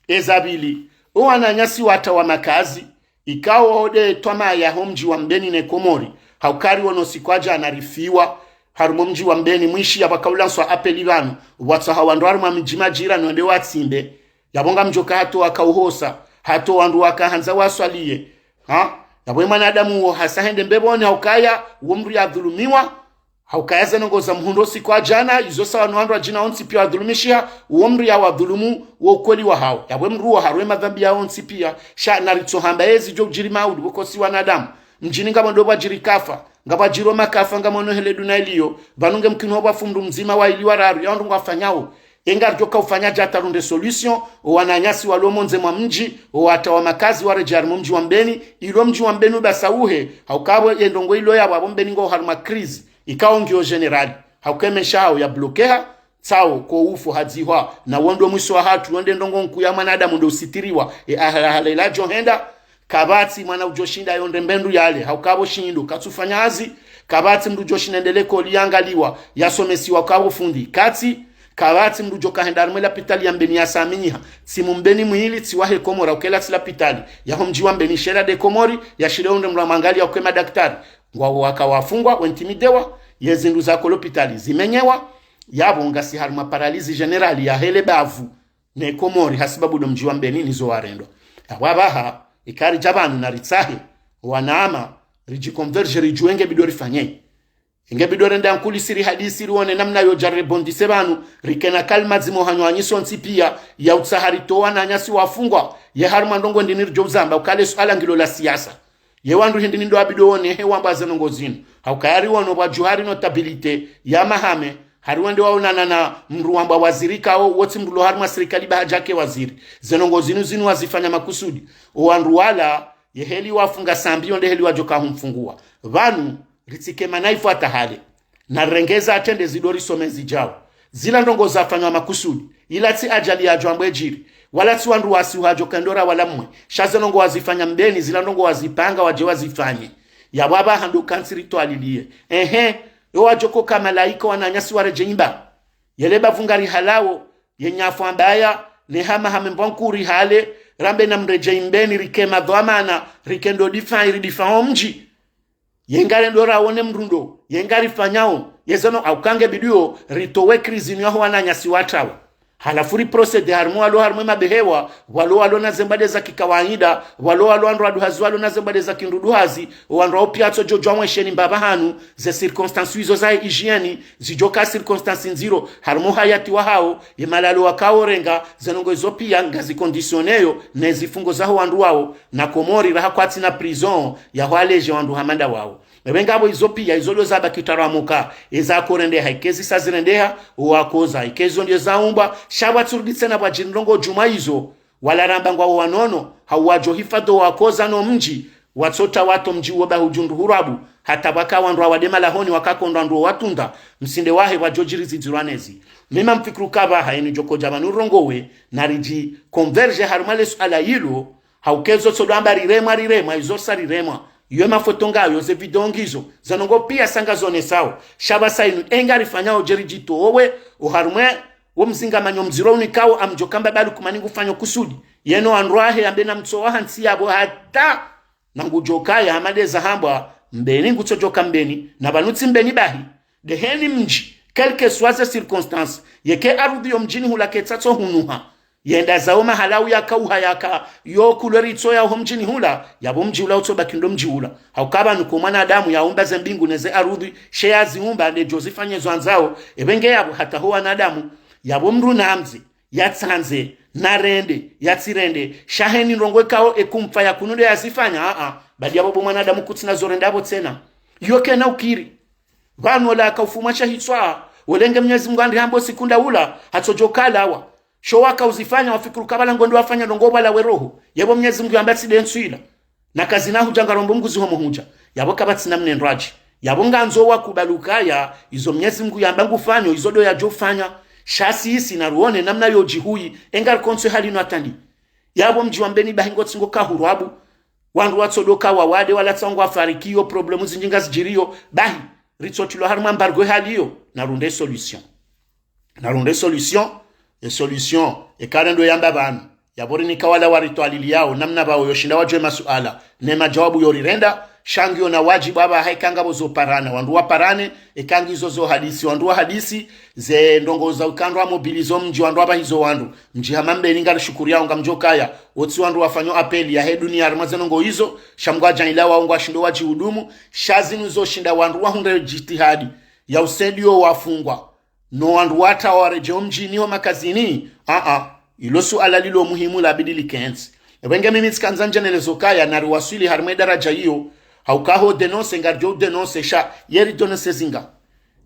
Eza pvili, owananyasi watawa makazi, ikao ode twamaa yaho mdji wa Mbeni ne Komori, ha uka riono siku ya djana rifiwa, harumwa mdji wa Mbeni mwishi yapvo waka ulanswa appel pvanu, watsaha wandru harumwa midji majirani wende watsimbe, yapvo ngamdjoka hata waka uhosa, hata wandru waka handza waswaliye. Ha? Yapvo emwanadamu uwo hasa hende mbepvoni ha ukaya, uwo mndru yadhulumiwa, ha ukaya ze ndrongoo za mhundro siku ya djana, izo sawa no wandru wadjina wontsi pia wadhulumishiha, uwo mndru yawadhulumu, wo ukweli wahao. Yapvo emndru uwo harumwa emadhambi yawontsi pia, sha naritsohamba ezi djo udjiri mauli, pvoko si wanadamu. Mdjini ngapvo ndo pvwadjiri kafa, ngapvwadjiro makafa, ngamwono hele duna iliyo, pvanu nge mkini ho pvwafu mndru mdzima wa ili wa raru, ya wandru ngwafanyao. Enga ridjo ka ufanya dja hata rundre solution, owananyasi walo mondze mwa mdji, owatawa makazi waredjei harumwa mdji wa Mbeni, ilo mdji wa Mbeni ubasauhe, ha uka apvo ye ndrongoo ilo yapvo apvo Mbeni ngo harumwa crise, ikao ngiyo générale, ha uka emesha hao ya bloqueha, tsao ko ufu hadzihwa, na wo ndo mwiso wahatru, wo nde ndrongoo nkuu ya mwanadamu ndo usitiriwa, e ahala hala ila djo henda, kapvatsi mwana udjo shinda yonde mbendru yale, ha uka apvo shindo, katsufanya hazi, kapvatsi mndru udjo shinda ende likoli yangaliwa, yasomesiwa uka apvo fundi, katsi, kapvatsi mndru udjo ka henda harumwa lapitali ya Mbeni yasaminyiha, tsi mu Mbeni mwili, tsi wahe Komori, ha uka ela tsi lapitali, yaho mdji wa Mbeni, sha ela nde Komori, yashinde yonde mndru amwangaliye ha uka emadaktari, ngwao waka wafungwa, wentimidewa, ye zindru za ko lapitali zimenyewa, yapvo ngasi harumwa paralysie générale ya hele bavu, ne Komori, hasibabu ndo mdji wa Mbeni nizo warendwa. Yapvo apvaha, ika ridja pvanu naritsahe, wanama, ridjiconverge, ridjuwe nge bidi rifanye. Nge bidi rende ankuli siri hadisi riwone namna yo dja rebondise pvanu, rikena kalima dzima hanyo hanyu sontsi piya, ya utsaha ritowe wananyasi wafungwa, ye harumwa ndrongoo ndrini ridjo uzamba, uka le suala ngilo la siasa. Ye wandru hindri ndo wabidi wone he wamba ze ndrongoo zinu. Hauka yariwono pvwa djuhari notabilité ya Mahame, hari wende waonana na mndru wambwa waziri kao, wotsi mndru lo harumwa sirikali ba hadja ke waziri. Ze ndrongoo zinu zinu wazifanya makusudi. O wandru wala, ye heli wafunga Sambi yo nde heli wadjoka humfungua. Pvanu, ritsike manaifu hata hale. Na rirenge ze trende zidjo risome zidjao. Zila ndrongoo zafanywa makusudi. Ila tsi ajali yadjo ambwe djiri. Wala tsi wandru wasi uhadjo kandora wala mwe. Sha ze ndrongoo wazifanya Mbeni, zila ndrongoo wazipanga wadje wazifanye. Yapvo apvaha ndo kantsi ritwaliliye. Ehe, yo wadjo koka malaika wananyasi waredjei mba. Yele bavu ngari halawo, ye nyafu ambaya, ne hama hame mbwa nkuri hale, rambe na mredjei Mbeni rike madhwamana, rike ndo défend, ridéfend o mdji. Ye ngari ndo rawone mrundo, ye ngari fanyao, ye zeno hauka nge bidi yo, ritowe crise inu yaho wananyasi watrawa. Halafu riprocédé harumwa walo harumwa mabehewa, walo walo na ze mbade za kikawaida, walo walo wandru waduhazi walo na ze mbade za kinduduhazi, o wandru wao piya watsodjo djuwa mwesheni mbapvi hanu, ze circonstances izo za hygiène, zidjoka circonstances ndziro, harumwa uhayati wahao, ye malalo wakao renga, ze ndrongoo izo piya ngazi conditionnéo, ne zifungo zaho wandru wao, na Komori raha kwatsina prison, yaho alléger wandru hama nda wao. Ebe ngapvo izo piya, izo ndo zabaki taramuka, eza korendeha, ike zisa zirendeha, owakoza, ike izo nde zaumbwa, sha pvwatsurudi tsena pvwadjiri ndrongoo djumwa izo, wala ramba ngwao wanono, hau wadjo hifadhwi owakoza no mdji, watsotra wato mdji uwo ba hudjundru hurabu, hata pvwaka wandru wawade malahoni wakakondwa ndro watunda, msinde wahe pvwadjo djiri zidzirwa nezi. Mimi mfikiri uka pvaha inu djoko dja pvanu rongowe, na ridjiconverge harumwa le suala ilo, hauka ezo tsodo amba riremwa, riremwa, izo sa riremwa. Yo mafoto ngayo, ze video ngizo, ze ndrongoo piya sa ngazonesao. Sha pvasa inu, e ngari fanyao dje ridjitowe, o harumwa, wo mzingamanyo mdziro unikao, amdjo kamba ba Lukumani ngufanyo kusudi. Yeno wandru wahe ambe na mtsowa hantsi yapvo hata. Na ngudjokaya hama nde zahambwa, Mbeni ngutsodjoka Mbeni, na pvanu tsi Mbeni bahi. Ndeheni mdji, quelles que soient ces circonstances, yeke arudhi yo mdjini hula ketsatso hunuha. Yenda zao mahala uyaka uhayaka, yo kulwe ritso yaho mdjini hula, yapvo mdji ula utsobaki ndo mdji ula. Hauka pvanu ko mwanadamu yaumba ze mbingu ne ze arudhi, she yaziumba nde djo zifanye zo andzao, ebe nge yapvo hata ho wanadamu, yapvo mndru namdze, yatsandze, narende, yatsirende, sha heni ndrongoo ikao ekumfa ya kunu nde yazifanya, a-a, badi yapvo bo mwanadamu kutsina zo renda pvo tsena. Yo kena ukiri. Pvanu ola akaufumwa sha hitswa, olenge Mnyezi Mungu andri hambo siku nda ula, hatsodjoka lawa. Sho waka uzifanya wafikiri uka pvala ngwendo wafanya ndrongoo pvala we roho. Yapvo Mnyezi Mungu yamba tsi nde ntsu ila. Na kazina hudja ngarombo Mungu zihomo hudja. Yapvo kapvatsina mnendrwadji. Yapvo ngandzo wakubali ukaya, izo Mnyezi Mungu yamba ngufanyo, izo ndo yadjofanya. Sha sisi na ruone namna yo djihuyi, e ngari kontswe hali no atandi. Yapvo mdji wa Mbeni bahi ngotsi ngoka hurabu. Wandru watsodoka wawade wala tsangu wafariki yo problèmes zindji ngazidjiriyo. Bahi, ritsotilwa harumwa embargo hali yo, na runde solution. Na runde solution, e solution, eka rendo yamba pvanu. Yapvo rinika wala waritwaliliyao, namna pvao yo shinda wadjuwe masuala, ne majawabu yo rirenda, sha ngiyo na wadjibu apvaha eka ngapvo zo parana, wandru waparane, eka ngizo zo hadisi, wandru wahadisi, ze ndrongoo za ukandwa mobilizo mdji wandru apvahizo wandru, mdji hama Mbeni ngarishukuriao ngamdjokaya, otsi wandru wafanyo appel yahe duniya harumwa ze ndrongoo izo, sha Mungu adjaanliya wao ngwashindo wadjihudumu, sha zinu zo shinda wandru wahundre djitihadi, ya usaidiyo wafungwa. No wandru watrawa waredjei o mdjini ho makazini, a-a, ilo suala lilo muhimu labidi likentsi. Ebe nge mimi tsikandza ndjenelezo kaya nari waswili harimwa e daraja iyo, hauka ho dénoncer ngaridjo dénoncer sha, yeri dénoncer zinga.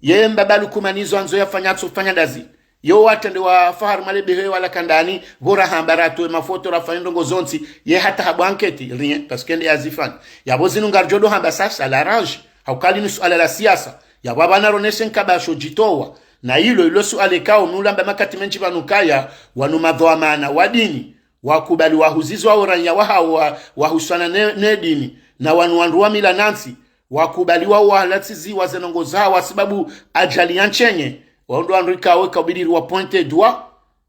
Ye mbaba Lukumani zo andzo yafanya atsofanya ndazi. Yo watrende wafa harimwa le behewa la Kandani, pvo rahamba ratowe mafoto rafanye ndrongoo zontsi, ye hata habwa enquête, rien, parce que nde yazifanya. Yapvo zinu ngaridjo ndo hamba sasa, la rage, hauka linu suala la siasa. Yapvo apvanu roneshe nkabasho djitowa. Na ilo, ilo suala ikao, mi ulamba makati mendji pvanu kaya, wanu madhwamana wa dini, wakubali wahuzizwa o ranya wahao wa, wahuswana ne, ne dini, na wanu wandru wa mila nantsi, wakubali wao wahalatsiziwa ze ndrongoo zahao, wa sibabu ajali ya ntsenye, wao ndo wandru ikao ikao bidi riwa pointer doigt,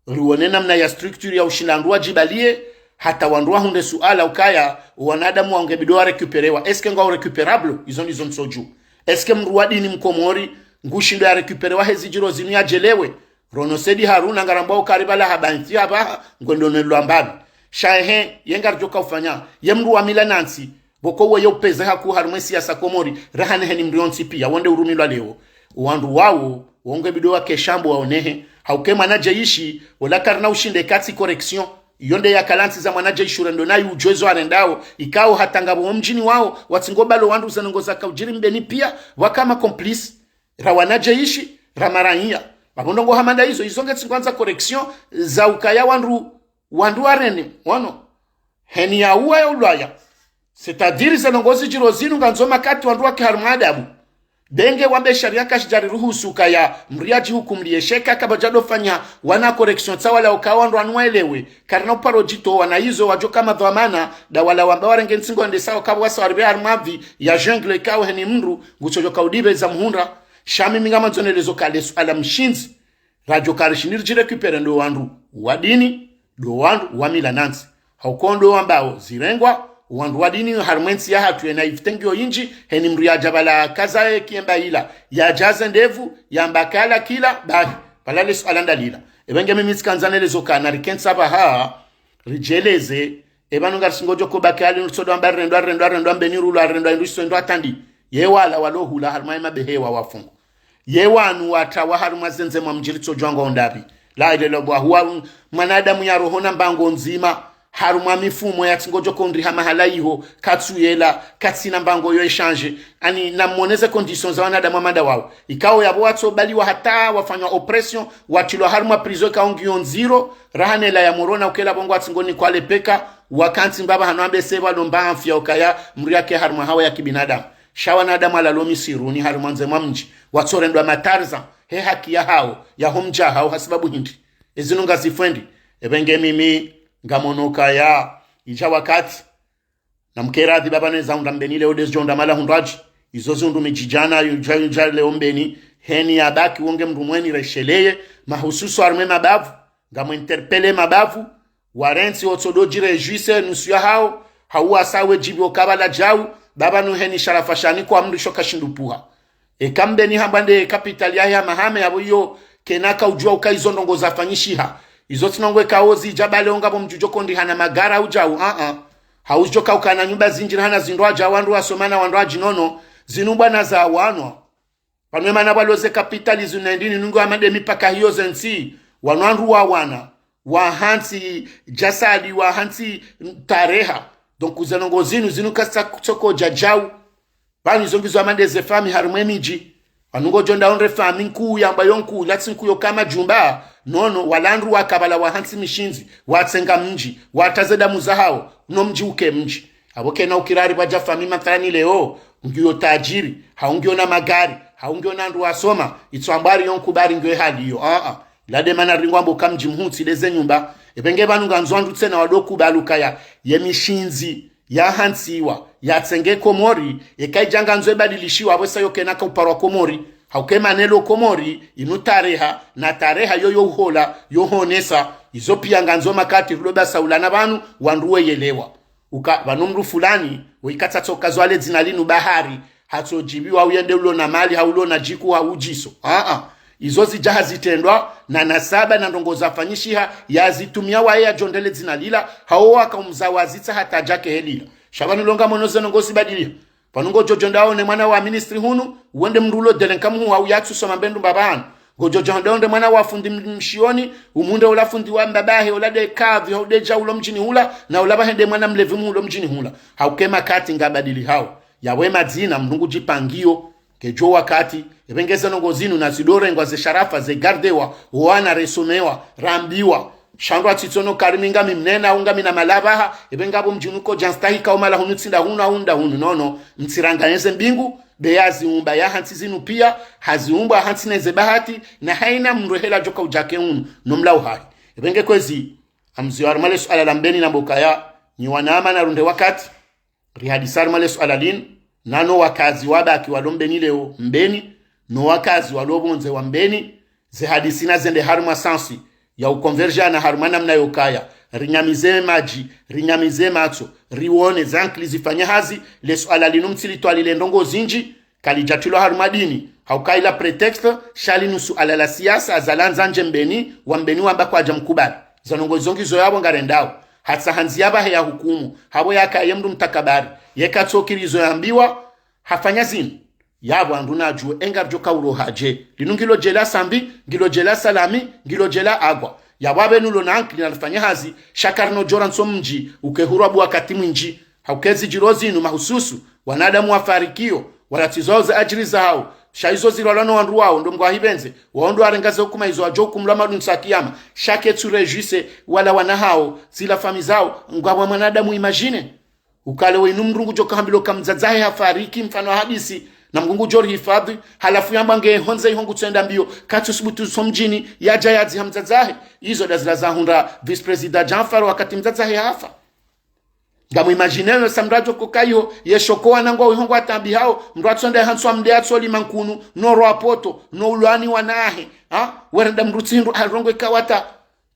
riwone namna ya structure ya ushinda wandru wadjibaliye, hata wandru wahundre suala ukaya, wanadamu wao nge bidi wa récupérewa. Est-ce que ngwao récupérable? Izo ndizo ntsodju. Est-ce que mndru wa dini mkomori, ngushindo ya récupérewa he zidjiro zinu yadjelewe? Rono Said Haruna ngarambwao kari pvala haba ntsi apvaha, ngwendo nelwa mbani. Sha ehe, ye ngaridjoka ufanya, ye mndru wa mila nantsi, Pvoko woye upveze haku harumwa e siasa Komori, raha neheni mdru yontsi pia, wonde urumilwa leo. Wandru wawo, wonge bido wake shambo waonehe, hauka e mwanadjeshi, ola karina ushinde katsi correction, yonde ya kalantsi za mwanadjeshi urendo nayi udjwezo arendao, ikao hata ngapvo wo mdjini wawo, watsingo balo wandru ze ndrongoo zaka udjiri Mbeni pia, waka ma complice, ra wanadjeshi, ra maraiya. Pvapvo ndrongoo hama nda izo, izo nge tsi ngwandzo correction, za ukaya wandru, wandru warene, wono. Heni ya uwa ya ulwaya. C'est-à-dire ze ndrongoo zidjiro zinu ngandzo makati wandru wake harumwa adabu. Benge wambe sharia kashidjari ruhusu kaya mdru yadjihukumliye sheka kapvadjado fanya wana correction tsa wala uka wandru wanu waelewe. Karina uparo djitowa na izo wadjoka madhwamana, nda wala wamba warenge ntsi ngo wende sawa kapvwa sawa ripve harumwa vie ya jungle ikao heni mdru, ngutsodjoka udipve za muhundra. Sha mimi ngamandzo nelezo ka le suala mshindzi. Radjo karishi niri djirécupérer ndo wandru wa dini, ndo wandru wa mila nantsi. Hauka ndo wambao zirengwa, wandru wa dini harumwa entsi yahatru yena ivitengiyo yindji, heni mdru yadja pvala kaza ye kiemba ila, yadjaze ndrevu, yamba kala kila, bahi, pvala le suala ndalila. Epvenge mimi tsikandza nelezo ka nari kentsi pvaha, ridjeleze, epvanu ngari singodjo ko baki ali nutsodo amba rendwa, rendwa, rendwa, Mbeni rulwa, rendwa, indru iso, indru atandi. Ye wala walo hula, harumwa ema behewa wafungu. Ye wanu watawa harumwa ze ndze mwa mdji ritsodjuwa ngo ndapvi. La ilaha illallah, huwa mwanadamu ya roho na mbango ndzima, harumwa mifumo ya tsingodjo kondriha mahala iho, katsuyela, katsina mbango yo échange. Ani namoneze conditions za wanadamu wa mada wawo. Ikao yapvo watsobaliwa hata wafanywa oppression, watilwa harumwa prison ikao ngiyo ndziro, raha nela ya morona ukela pvo ngwatsingo ni kwale peka, wakantsi mbapva hanu ambe se pvalo mba amfia ukaya mdru yake harumwa hawa ya kibinadamu. Sha wanadamu walalo misiruni harumwa ndze mwa mdji, watsorendwa ma Tarzan, he haki yahawo, yaho mdji wahawo hasibabu hindri. Ezinu ngazifwendi, epvenge mimi, ngamono kaya, idja wakati. Na mkeradhi pvapva neza hundra Mbeni leo ndezidjo hundra mahala hundradji. Izo zihundru midji djana, yudja, yudja leo Mbeni, heni yabaki wonge mdru mweni resheleye, mahususu harumwa e mabavu, ngam interpeller mabavu, warentsi otsodo dji réjouir nusu yahawo, hauwa sawe djibi okabala djau, pvapvanu heni sharafa shani kwa mdru sho kashindru puha. Eka Mbeni hambwa nde capitale yahe ya mahame yapvo iyo, kena kaudjuwa uka izo ndrongoo zafanyishiha. Izo tsi ndrongoo ikao zidja pvale onga pvo mdjudjo kondrihana magari udjau, a-a. Haudjo kaukana nyumba zindji rahana zindru adja wandru wasoma na wandru adjinono, zinu bwana za wanwa. Pvanu emana pvwalo ze capitale zinu na indrini nungu amade mipaka hiyo ze ntsi, wanu wandru wa wana, wahantsi jasadi, wahantsi tareha. Donc, ze ndrongoo zinu, zinu kazitsaha kutsoko dja djau. Pvanu izo ngizo amade ze famille harumwa e midji. Pvanu ngodjo nda ondre famille nkuu yamba yo nkuu, latsi nkuu yo kama djumba. Nono, wala wandru waka pvala wahantsi mishindzi, watsenga mdji, wataze damu zahawo, no mdji uke mdji. Apvo kena ukirari pvwadja famille mathalani leo, ngiyo tajiri, hau ngiyo na magari, hau ngiyo na wandru wasoma, itso ambwa ari yo nkuu bari ngiyo hali iyo. A-a. Lade mana ringwambo ka mdji mhuu tsi ndeze nyumba. Epvenge pvanu ngandzo wandru tsena wado kubali ukaya, ye mishindzi, yahantsiwa, yatsenge Komori, eka idja ngandzo ibadilishiwa, apvo sa yo kena kauparwa Komori, hauka emana elo Komori, inu tareha, na tareha yo yo uhola, yo honesa, izo pia ngandzo makati rulo pvasa ulana pvanu, wandru weyelewa. Uka, pvanu mdru fulani, wo ikatsa tsoka zwale dzina linu bahari, hatsodjibiwa uyende ulo na mali, hau ulo na djiku, hau udjiso. A-a. Izo zidja hazitrendwa, na nasaba na ndrongoo zafanyishiha, yazitumia waye yadjo ndele dzina lila, hau waka umza wazitsa hata djake helila. Sha pvanu longa mono ze ndrongoo zibadiliha. Pvanu ngodjo djo nda one mwana wa ministre hunu, wende mdru ulo délinquant mhuu hau yatsu soma mbendru mbapvahanu. Ngodjo djo nda onde mwana wa fundi m-, mshioni, umundre ula fundi wa mbabahe, ula nde kadhi, hau nde djau ulo mdjini hula, na ula pvahe nde mwana mlevi mhuu ulo mdjini hula. Hauka emakati ngabadilihao. Yapvo emadzina, mdru ngudjipangiyo, kedjo wakati, epvenge ze ndrongoo zinu na zidorengwa ze sharafa, ze gardewa, owana resomewa, rambiwa. Sha ndrwa tsitsono kari mi ngami mnena, au ngami na mali pvaha, epvenge apvo mdjini uko djanstahi ka umala hunu tsi nda hunu, au nda hunu, nono, mtsiranganye ze mbingu, be yaziumba yahantsi zinu pia, haziumba hantsi neze bahati, na haina mdru hela djoka udjake hunu, no mla uhahi. Epvenge kwezi, amziyo harumwa le suala la Mbeni na mboka ya, nyi wanama na runde wakati, rihadisi harumwa le suala linu, na no wakazi wabaki walo Mbeni leo Mbeni, no wakazi walo pvondze wa Mbeni, ze hadisi na zende harumwa sens ya uconverger na harumwa namna yokaya, rinyamize madji, rinyamize matso, riwone ze ankili zifanye hazi, le suala linu mtsilitwalile ndrongoo zindji, kalidjatilwa harumwa dini, hauka ila prétexte, sha linu suala la siasa, za landza ndje Mbeni, wa Mbeni wamba kwadja mkubali. Ze ndrongoo izo ngizo yapvo ngarendao. Hatsaha ndziya pvahe ya hukumu. Hapvo yaka ye mndru mtakabari. Ye katsokiri izo yambiwa, hafanya zinu. Yapvo wandru nadjuwe, enga ridjo kauroha dje. Linu ngilo djela Sambi, ngilo djela Salami, ngilo djela Agwa. Yapvo apvenu lo na ankili nalifanye hazi, sha karino djora ntso mdji, uke huru apvo wakati mwindji. Hauka ezi djiro zinu mahususu, wanadamu wafarikiyo, walatsizwao ze adjiri zahao, sha izo zirwalwa no wandru wao, ndo Mngu ahipvendze, wao ndo warenga ze hukuma izo wadjo hukumulwa maduntsa kiyama, sha ketsu réjouir wala wana hao, zila fami zao, ngwapvo mwanadamu imagine. Ukale we inu mndru ngudjo kahambilwa ka mdzadzahe hafariki mfano wa hadisi, na Mngu ngudjo rihifadhi, halafu yamba nge hondze iho ngutsoenda mbiyo, katsu subutu so mdjini, yadja yadzi ha mdzadzahe. Izo nda zila zahundra vice-président Djanfar wakati mdzadzahe hafa. Ngamu imagine yo sa mndru adjo koka iho, ye shoko wana ngwao iho ngwataabihao, mndru atsonda hantswa mde atsoli mankunu, no rwa poto, no ulwani wanahe, ha? Werenda mndru tsi hindru, harongo ikao hata,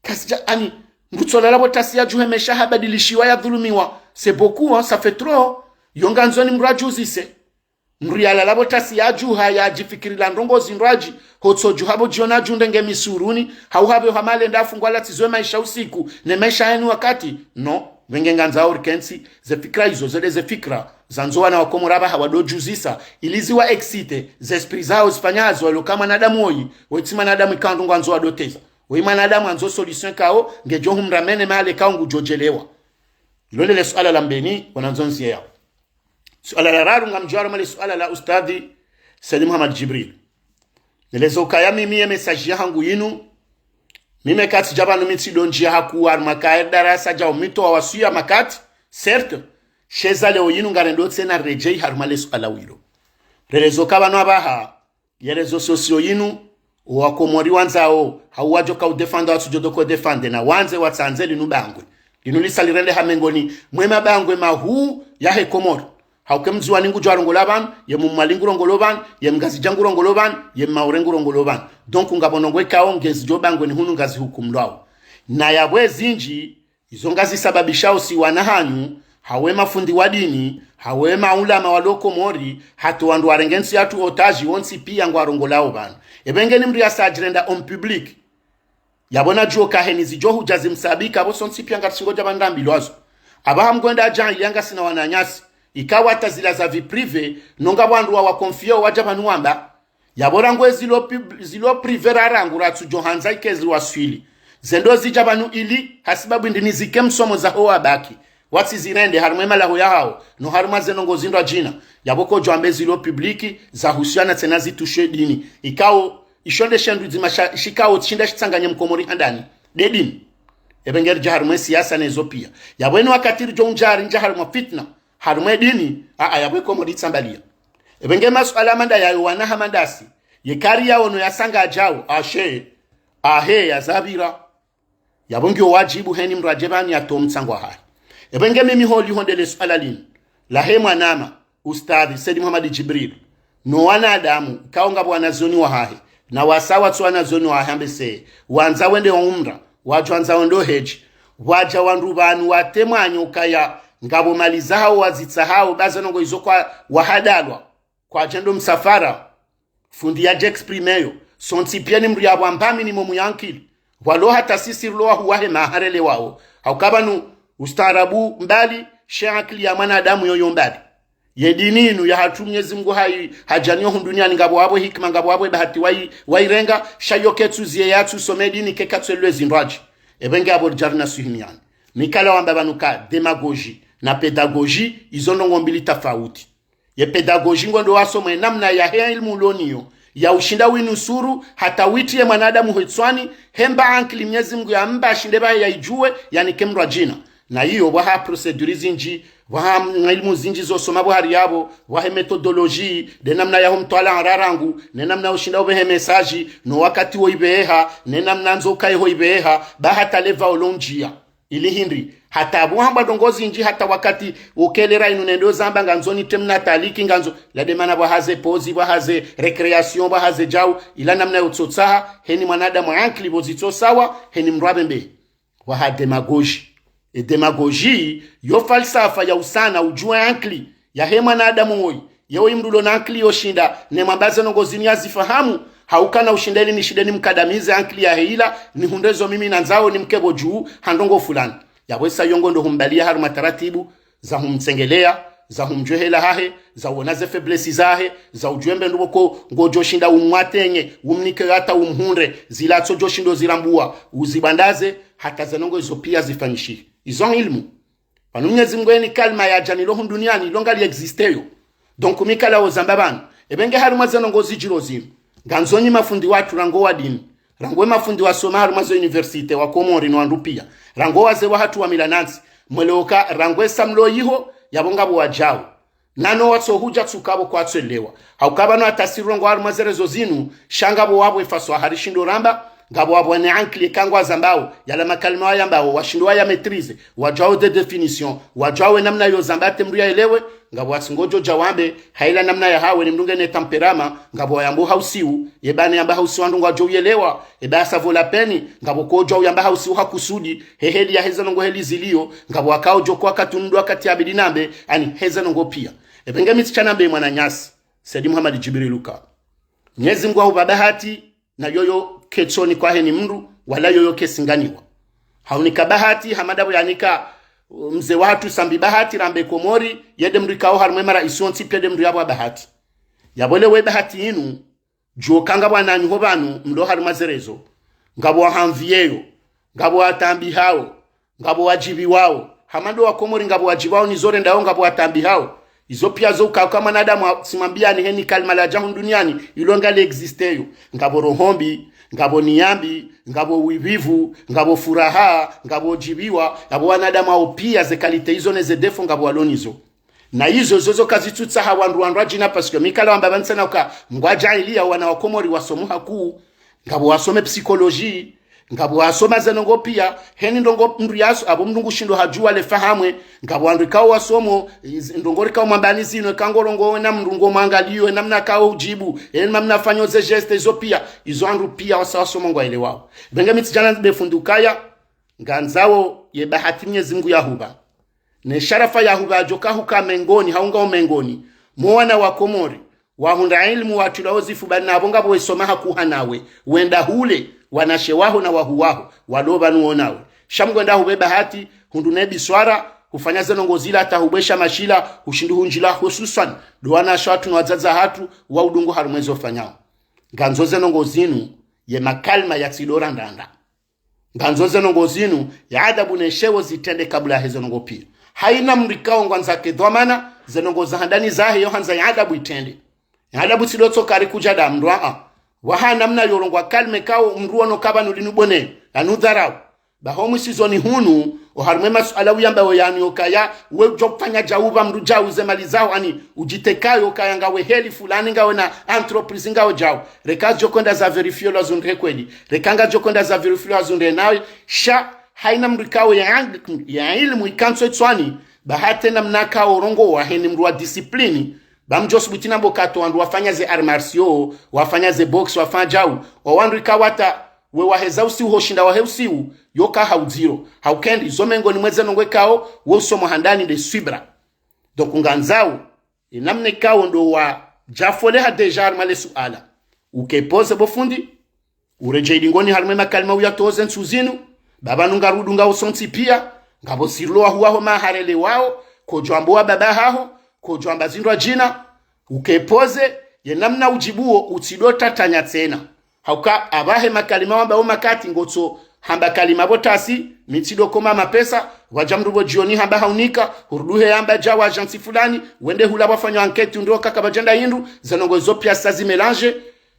kasidja ani, mndru tsolala pvo tasi ya djuhe mesha habadilishiwa ya dhulumiwa. C'est beaucoup, hein, ça fait trop. Yo ngandzo ni mndru adjuzise. Mndru yalala pvo tasi ya djuha ya djifikirila ndrongo zindrwadji, hotso djuha pvo djiona djundenge misuruni, hau hapve hama lenda afungwa latsizwe maisha usiku, ne maisha yeni wakati. No, pvenge ngandzao rikentsi, ze fikira izo zele ze fikira, zandzo wana wa Komori apvaha wado djuzisa, ili ziwa exciter, ze esprit zao zifanya hazi walo ka mwanadamu woyi, woyi tsi mwanadamu ikao ndrongo andzo wado teza. Woyi mwanadamu andzo solution ikao, ngedjo humramene mahale ikao ngudjo djelewa. Ilo ndele suala la mbeni, wanandzo ndziye yao. Suala la raru ngamdjo harumwa le suala la Ustadhi Said Muhammad Djibril. Nelezo ukaya mimi ye message yahangu yinu, mimi katsi dja pvanu mi tsi ndo ndjiya haku harumwa ka darasa dja umito wa wasuya makati, certes, sha eza leo yinu ngarendo tsena redjei harumwa le suala wilo. Nelezo ka pvanu apvaha, ye réseaux sociaux yinu, owakomori wandzao, hau wadjo ka udéfendre, watsudjo doko défendre, na wandze watsandze linu bangwe. Linu lisa lirende ha mengoni mwe mabangwe mahuu yahe Komori. Hauka ye Mndzuwani ngudjo arongola pvanu, ye Mmwali ngurongolo pvanu, ye Mngazidja ngurongolo pvanu, ye Mmaore ngurongolo pvanu. Donc ngapvo ndrongo ikao ngezidjo bangweni hunu ngazihukumulwao. Na yapvo ezindji, izo ngazisababishao si wana hanyu, hau ye mafundi wa dini, hau ye maulama walo Komori, hata wandru warenge ntsi yatru otage wontsi pia ngwarongolao pvanu. Epvenge ni mndru yasa adjirenda en public. Yapvo nadjuo ka heni zidjo hudja zimsabika, apvo sontsi pia ngarishindwa dja pvanu rambilwazo. Apvaha mngoenda adja ili yangasina wananyasi. Ikao hata zila za vie privée, no ngapvo wandru wa waconfier wadja pvanu wamba. Yapvo rangu ezilo pub-, zilo privé ra rangu ratsudjo handza ike ziwaswili. Zendo zidja pvanu ili, hasibabu ndini zike msomo zaho wabaki. Watsi zirende harumwa emalaho yahao, no harumwa ze ndrongo zindrwadjina. Yapvo kodjo amba ezilo public, zahusiana tsena zitushe dini. Ikao, isho nde shendru dzima sha-, shikao tsishinda shitsanganye mkomori handani. Nde dini. Epvenge ridja harumwa esiasa nezo pia. Yapvo eni wakati ridjo undja rindja harumwa fitna. Harumwa edini, aa, yapvo ekomori itsambalia. Epvenge masuala manda yayo wana hamandasi. Ye kari yaono yasanga adjao, ashe, ahe, yazapvira. Yapvo ngiyo wadjibu heni mndru adje pvani yatowe mtsango wahahe. Epvenge mimi holiho ndele suala linu. Lahe mwanama, Ustadhi Said Muhammad Djibril. No wanadamu, ikao ngapvo wanazioni wahahe. Na wasa watso wanazioni wahahe ambe se. Wandza wende wa umra, wadjo wandza wende o hedji. Wadja wandru pvanu watemwanyo ukaya, ngapvo mali zahao wazitsahao, ba ze ndrongo izo kwa wahadalwa. Kwadjendo msafara, fundi yadje exprimer yo. Sontsi pia ni mndru yapvo amba minimum ya ankili. Walo hata sisi rilo wahu wahe maharele wao. Hauka pvanu ustaarabu mbali, she ankili ya mwanadamu yoyo mbali. Ye dini inu yahatru Mnyezi Mngu hayi, hadjaniyo hunu duniani ngapvo apvo hikima ngapvo apvo ebahati wayi, wayirenga, sha yo ketsu ziye yatsu some dini ke katsu elwe zindrwadji. Epvenge apvo ridja rina swihimiani. Mikala wamba pvanu ka démagogie na pédagogie, izo ndrongo mbili tafauti. Ye pédagogie ngondo wasoma enamna yahe ilmu uloniyo, ya ushinda winusuru, hata witriye mwanadamu hwetswani, hemba ankili Mnyezi Mngu yamba ashinde pvahe yaidjuwe, yanike mndrwadjina. Na iyo, pvwaha procédure zindji, pvwaha ilmu zindji zosoma pvwahari yapvo, pvwahe méthodologie, nde namna yaho mtwalaa ra rangu, ne namna ushinda upvehe message, no wakati wo ipveha, ne namna ndzo ukaye ho ipveha, ba hata leva olondjia. Ili hindri, hata pvo hambwa ndrongo zindji, hata wakati ukelera inu nendo zamba ngandzo nitre mna taliki, ngandzo, la demana pvwaha ze pozi, pvwaha ze récréation, pvwaha ze djau, ila namna yotsotsaha, heni mwanadamu ankili pvo zitso sawa, heni mndru apvembe. Pvwaha démagogie. E démagogie, yo falsafa ya usana udjuwe ankili, yahe mwanadamu woyi, yewe imndru ulo na ankili yoshinda, ne mwamba ze ndrongo zinu yazifahamu, hauka na ushinda ili nishinde nimkadamize ankili yahe ila, nihundre zo mimi nandzao nimke pvo dju, ha ndrongo fulani. Yapvo isa yo ngo ndo humbaliya harumwa taratibu za humtsengelea, za humdjuwa hela hahe, za uona ze faiblesse zahe, za udjuwa mbe ndrupvo ko ngodjo shinda umwatenye, umnike hata umhundre, zila tso djo shindo zirambuwa, uzibwandaze, hata ze ndrongoo izo piya zifanyishihe. Izo ilmu. Pvanu Mnyezi Mngu yeni kalima yadja nalo hunu duniani, ilo ngali existeyo. Donc, mi kala wo zamba pvanu. Ebe nge harumwa ze ndrongoo zidjiro zinu. Ngandzo nyi mafundi watru rangu wa dini. Rangu we mafundi wasoma harumwa ze université wa Komori no wandru piya. Rangu wazee wahatru wa mila na ntsi. Mwelewe uka rangu we sa mlo iho, yapvo ngapvo wadjao. Nano watso hudja tsi uka pvo kwatsu elewa. Hauka pvanu hata si rongowa harumwa ze réseaux zinu, sha ngapvo wapvo efaswaha rishindo ramba, ngapvo wapvo wana ankili eka ngwazambao, yala makalima wayambao, washindo waya maîtriser, wadjuwa wo de définition, wadjuwa we namna yo zamba hata mndru yaelewe, ngapvo watsi ngodjo dja wambe, ha ila namna yahawo ni mndru ngena tempérament, ngapvo wayambao ha usiu, yeba ne yamba ha usiu wandru ngwadjo uyelewa, eba ça vaut la peine, ngapvo kodjo uyamba ha usiu ha kusudi, he heli ya heze ndrongoo heli ziliyo, ngapvo wakao djo kwa wakati unu ndo wakati yabidi nambe, ani heze ndrongoo piya. Ebe nge mi tsi sha nambe mwananyasi, Said Mohamed Djibril uka Mnyezi Mngu hupva bahati, na yoyo ketsi onikwa heni mndru, wala yoyo ketsi nganiwa. Haunika bahati, hama ndapvo yanika, uh, mze wahatru Sambi Bahati, rambe Komori, ye nde mndru ikao harumwa e maraisi wontsi piya nde mndru yapvwa bahati. Yapvo le we bahati inu, djuwa uka ngapvo wananyaho pvanu, mlo harumwa ze réseaux. Ngapvo wahamviyeyo, ngapvo watambihao, ngapvo wadjipviwao. Hama ndo wa Komori ngapvo wadjipviwao ni zo rendao ngapvo watambihao. Izo piya zo uka uka mwanadamu a-, tsi mwambiyani heni kalima ladja hunu duniani, ilo ngali existeyo. Ngapvo roho mbi, ngapvo niya mbi, ngapvo wipvivu, ngapvo furaha, ngapvo djipviwa, ngapvo wanadamu awo piya ze qualité izo ne ze défaut ngapvo walo nizo. Na izo zozo kazitsutsaha wandru wandru wadjina, parce que mi kala wamba pvanu tsena uka Mngu adjaaliya wana wa Komori wasomo hakuu, ngapvo wasome psychologie, ngapvo wasoma ze ndrongoo piya, heni ndrongoo mndru yaso, apvo mndru ngushindo hadjuwa le fahamwe, ngapvo wandru ikao wasomo, izi-, ndrongoo rikao mwambani zinu, eka ngo rongowa na mndru ngo mwangaliyo, namna kao udjibu, heni namna fanyo ze geste izo piya, izo wandru piya wasa wasomo ngwaelewao. Ebe nge mi tsi sha nambe fundi ukaya, ngandzao ye bahati Mnyezi Mngu yahupva. Ne sharafa yahupva djo ka huka mengoni, hau nga umengoni mwa wana wa Komori, wahundra ilmu watrilwa wo zifubani na pvo ngapvo wesoma hakuu nawe, wenda hule, wanashe waho na wahuu waho, walo pvanu wo nawe. Sha Mngu ngwenda hupve bahati, hundru ne biswara, hufanya ze ndrongoo zila hata hubwesha mashila, hushindi hundjila hususwani, ndo wanashe wahatru no wadzadze wahatru, wa udungu harumwa ezo ufanyao. Ngandzo ze ndrongoo zinu, ye makalima yatsi ndo randanda. Ngandzo ze ndrongoo zinu, ye adabu ne sheo zitrende kabula heze ndrongoo piya. Haina mndru ikao ngwandzo ke dhwamana, ze ndrongoo za handani zahe yo handza ye adabu itrende. Ye adabu tsi ndo tsoka ri kudja nda mndru a-a. Waha namna yo rongowa kalima ikao mndru wono ka pvanu linu bone, lanu dharau. Baho mwisizoni hunu, oharumwa e masuala uyamba wo yanu yokaya, we udjo fanya djau pva mndru djau ze mali zaho ani, udjitekayo kaya ngawe heli fulani ngawe na entreprise ngawe djau. Reka zidjo kwenda za vérifier lwa zundre kweli. Reka ngazidjo kwenda za vérifier lwa zundre nawe. Sha, haina mndru ikao ya ang-, ya ilmu ikantsi etswani, bahati namna kao rongowa heni mndru wa discipline. Ba mdjo subuti nambe uka to wandru wafanya ze arts martiaux, wafanya ze boxe, wafanya djau. O wandru ikao hata we waheza usiu hoshinda wahe usiu, yo ka ha udziro. Hauka endi, zo mengoni mwa ze ndrongoo ikao, wo usomo handani nde swibra. Donc ngandzao, ye namna ikao ndo wadja foleha déjà harumwa le suala. Uke poser bo fundi, uredjei dingoni harumwa e makalima uyatoze ntsu zinu, ba pvanu ngarudungao sontsi piya, ngapvo sirilo wahuu waho maharele wao, kodjo amba wa baba haho, kodjo amba zindru wadjina, uke poser, ye namna udjibuo utsi ndo tatanya tsena. Hauka apvahe makalima wamba wo makati ngotso hamba kalima pvo tasi, mi tsi ndo koma mapesa, pvwadja mndru pvo djioni hamba haunika, huruduhe yamba dja wa agence fulani, wende hula pvwafanyo enquête undro kaka pvadja nda hindru, ze ndrongoo zo piya sa zi mélange,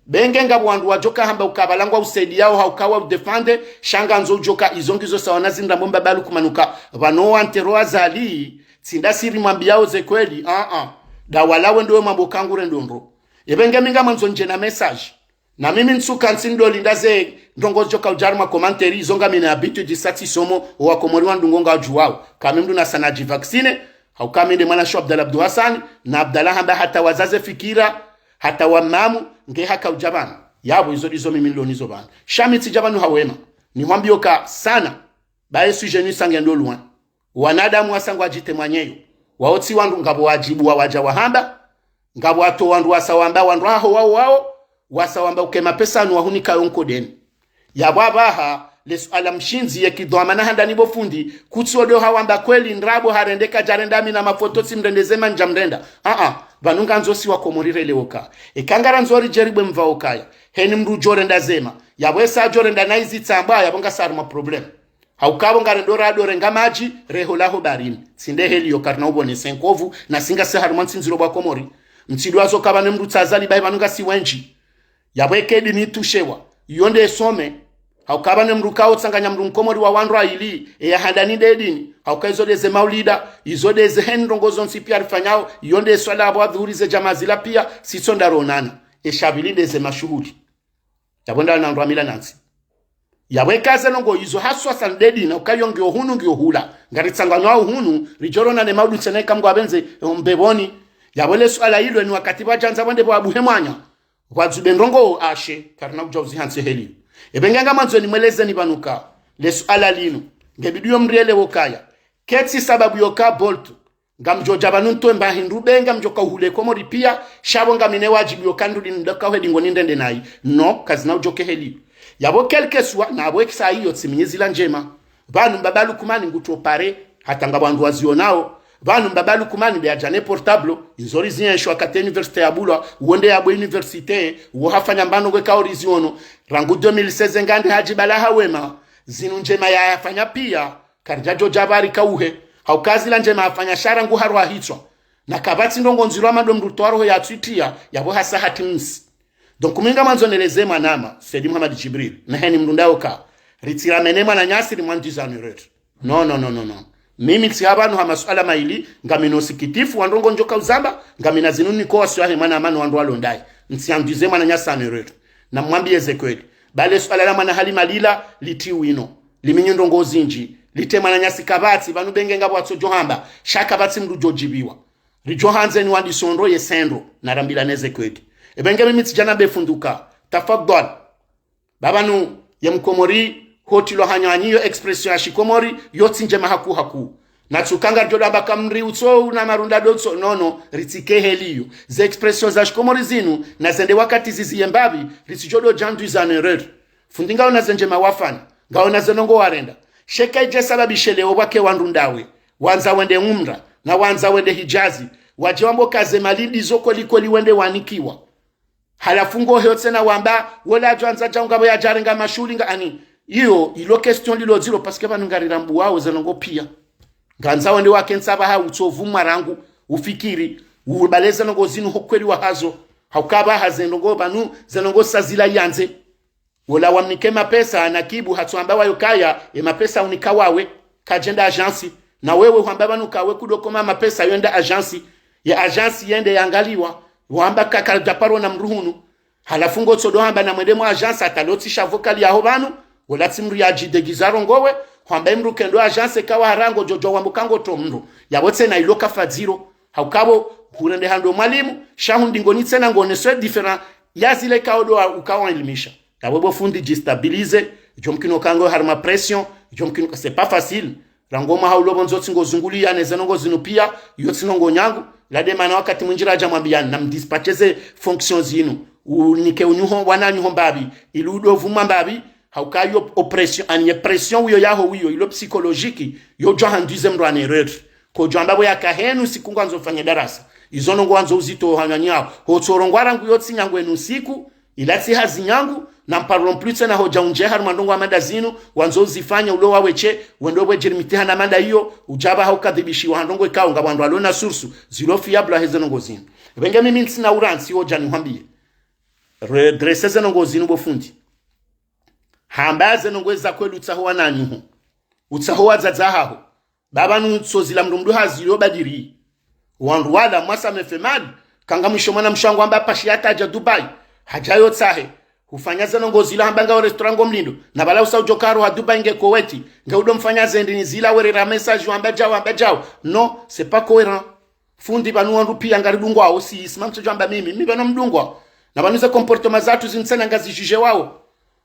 be nge ngapvo wandru wadjo ka hamba uka pvala ngwa usaidiyao hauka wa udéfendre, sha ngandzo udjo ka izo ngizo sawa na zindru amba mbaba Lukmanu uka, pvanu wa ntero Azali, tsi nda siri mwambiyao ze kweli, a-a. Nda wala we ndo we mwambo uka ngu rendo ndro. Ebe nge mi ngamwandzo ndje na message. Na mimi ntsuka ntsi ndo linda ze ndrongoo zidjo ka udja harumwa commentaire, izo ngami na habitude sa tsi somo, o wa Komori wandru ngo ngwadjuwao. Ka mi mndru nasa nadji vacciner, hauka mi nde mwanashe wa Abdallah Abdou Hassan, na Abdallah hamba hata wazaze fikira, hata wa mamu, nge haka udja pvanu. Yapvo izo ndizo mimi nilo nizo pvanu. Sha mi tsidja pvanu ha wema. Nihwambiyo ka sana, ba ye sujet nisa ngendo loin. Wanadamu wasa ngwadjitemwanyeyo. Wao tsi wandru ngapvo wadjibu wa wadja wahamba, ngapvo wato wandru wasa wamba wandru haho wao wao, wasa wamba uke mapesa yanu wahunika yo nkodeni. Yapvo apvaha, Le suala mshindzi ye kidhwamana handani bo fundi, kutsi odo hawamba kweli ndrabo harende kadjarenda mi na mafoto tsimrende ze mandja mrenda. Aa, pvanu ngandzo si wa Komori relewe oka. Eka ngarandzo ridjeri bwe mva okaya. Heni mdru djorenda zema. Yapvo esa djorenda na izi tsamba, yapvo ngasi harumwa problème. Hauka pvo ngarendo rado renga madji, reho laho barini. Tsinde heli yo karina upvonese nkovu, na si ngasi harumwa ntsi ndziro bwa Komori. Mtsidwazo kapvane mdru tsazali bayi pvanu ngasi wendji. Yapvo eka edini itushewa, iyo nde some. Hauka pvane mdru kao tsanganya mdru mkomori wa wandru wayili, eya handani nde edini. Hauka izo nde ze maulida, izo nde ze heni ndrongo zontsi pia rifanyao, iyo nde swala apvo adhuhuri ze djamaa zila pia, sitso ndaronana. Esha pvili nde ze mashuhuli. Yapvo nda na ndrwa mila nantsi. Yapvo eka ze ndrongo izo haswa sa nde edini, uka iyo ngiyo hunu ngiyo hula. Ngaritsanganyao hunu, ridjoronane maudu tsena eka Mngu apvendze, mbepvoni. Yapvo le suala ilo ni wakati pvwadjandza pvwende pvwabuhe mwanya. Pvwadzube ndrongo ashe, karina udja uzihantsi heli. Epve nge ngamwandzo nimweleze ni pvanu ka. Le suala linu. Nge bidi yo mrielewe okaya. Ketsi sababu yoka Bolt. Ngamdjodja pvanu ntwe mba hindru be ngamdjoka uhule Komori pia, sha pvo ngamina wadjibu yoka ndrudi ndoka hwe dingo nindrende nayi. No, kazina udjoke heli. Yapvo quelque soit, na apvo ekisa iyo tsiminyi zila ndjema. Pvanu mbaba Lukumani ngutso pare, hata nga wandru wazionao. Pvanu mbaba Lukumani be adjane portable, inzori zienshwa kate université ya bulwa, uwo nde yapvo université, uwo hafanya mbano kwe kaori ziono. Rangu deux mille seize ngande hadji bala hawema, zinu ndjema yayafanya pia, karidja djodja pvari kauhe, hauka zila ndjema hafanya sha rangu harwa hitswa. Na kapvatsi ndrongo ndziro amado mdru towa roho ya tswitia, yapvo hasa hati msi. Donc, mi ngamwandzo neleze mwanama, Said Mohamed Djibril, na heni mdru ndaoka, ritsiramene mwananyasi rimwandize en erreur. Non, non, non, non, non. Mimi tsi ha pvanu ha masuala mayili, ngamina usikitifu wa ndrongo ndjoka uzamba, ngamina zinu niko wasiwahe mwanama no wandru walondaye. Ntsiandize mwananyasi en erreur. Na mwambiye ze kweli. Ba le suala la mwana Halima lila, litsi wino. Liminyi ndrongo zindji. Lite mwananyasi kapvatsi, pvanu be nge ngapvo watsodjo hamba. Sha kapvatsi mdru djodjibiwa. Ridjo handze ni wandise ondro ye sendro. Na rambilane ze kweli. Epve nge mimi tsidjana be fundi ka. Tafadhwali. Ba pvanu, ye mkomori, hotilo hanyanyi yo expression ya shikomori, yo tsi ndjema haku haku. Na tsuka ngaridjo damba ka mri utso, una marunda do utso, non, non, ritsike heli yo. Ze expression za shikomori zinu, na zende wakati ziziye mbapvi, ritsidjo do djandize en erreur. Fundi ngaona ze ndjema wafanya, ngaona ze ndrongo warenda. Sha eka idje sababishe leo pvwake wandru ndawe, wandza wende umra, na wandza wende hidjazi, wadje wambe oka ze mali ndizo kweli kweli wende wanikiwa. Halafu ngo heo tsena wamba, wola adjo andza djau ngapvo yadjarenga mashuhuli nga ani. Iyo, ilo question lilo dziro, parce que pvanu ngarirambuwao ze ndrongo pia. Ngandza wende wakentsa pvaha utsovu mwarangu, ufikiri, ubale ze ndrongo zinu ho kweli wahazo. Hauka pvaha ze ndrongo pvanu, ze ndrongo sa zila yandze. Wola wamnike mapesa, anakibu hatsuamba wayo kaya, e mapesa unika wawe, kadjenda agence. Na wewe hwamba pvanu kawe kudokoma mapesa yende agence. Ye agence yende yangaliwa, wamba kaka djaparo na mdru hunu. Halafu ngotsodo hamba na mwende mwa agence hata lotsi sha vocal yaho pvanu, wola tsi mdru yadjidegiza rongowe, hwamba imdru kendo agence kawa harango djodjo wambo kango to mdru. Yapvo tsena ilo kafadziro, hauka pvo, hurende hando mwalimu, sha hundingoni tsena ngoneso différent, ya zile kaodo ukawa ilimisha. Yapvo bo fundi djistabilize, djo mkino kango harumwa pression, djo mkino ka c'est pas facile. Rangu mwaha ulo pvondze tsi ngozunguliya ne ze ndrongo zinu pia, yo tsi ndrongo nyangu, la de mana wakati mwindji radja mwambiya na mdispatche ze fonction zinu, unike unyuho, wananyuho mbapvi, ili udo vumwa mbapvi, hauka yo oppression, ani ye pression uyo yaho uyo, ilo psychologique, yo djo handize mdru en erreur. Kodjo amba pvo yaka henu siku ngwandzo ufanye darasa. Izo ndrongo wandzo uzito hanyanyao. Hotsorongowa rangu yo tsi nyangu enu siku, ila tsi hazi nyangu, na mparlons plus tsena hodja undje harumwa ndrongo amada zinu, wandzo uzifanya ulo waweshe, wendo pvwe djiri mitihani amada iyo, udja pvaha ukadhibishiwa ha ndrongo ikao nga wandru walo na source, zilo fiable heze ndrongo zinu. Pvenge mimi ntsina urantsi hodja nihwambiye. Redresse ze ndrongo zinu bo fundi. Hamba ze ndrongo eza kweli utsaho wananyuho. Utsaho wadzadze haho. Ba pvanu tso zila mdru mdru hazi yo badiri. Wandru wala mwasa mefemali. Kanga mwisho mwana mshe wangu amba pashi yatadja Dubai. Hadja yo tsahe. Hufanya ze ndrongo zila hamba ngawe restaurant ngo mlindo. Na pvala usa udjo karo ha Dubai nge Kuwait. Nge udo mfanya ze ndini zila werera message wamba djao, wamba djao. Non, c'est pas cohérent. Fundi pvanu wandru pia ngaridungwao si, sima mtsodjo amba mimi. Mi pvanu mdungwa. Na pvanu ze comportement zatru zinu tsena ngazi juge wao.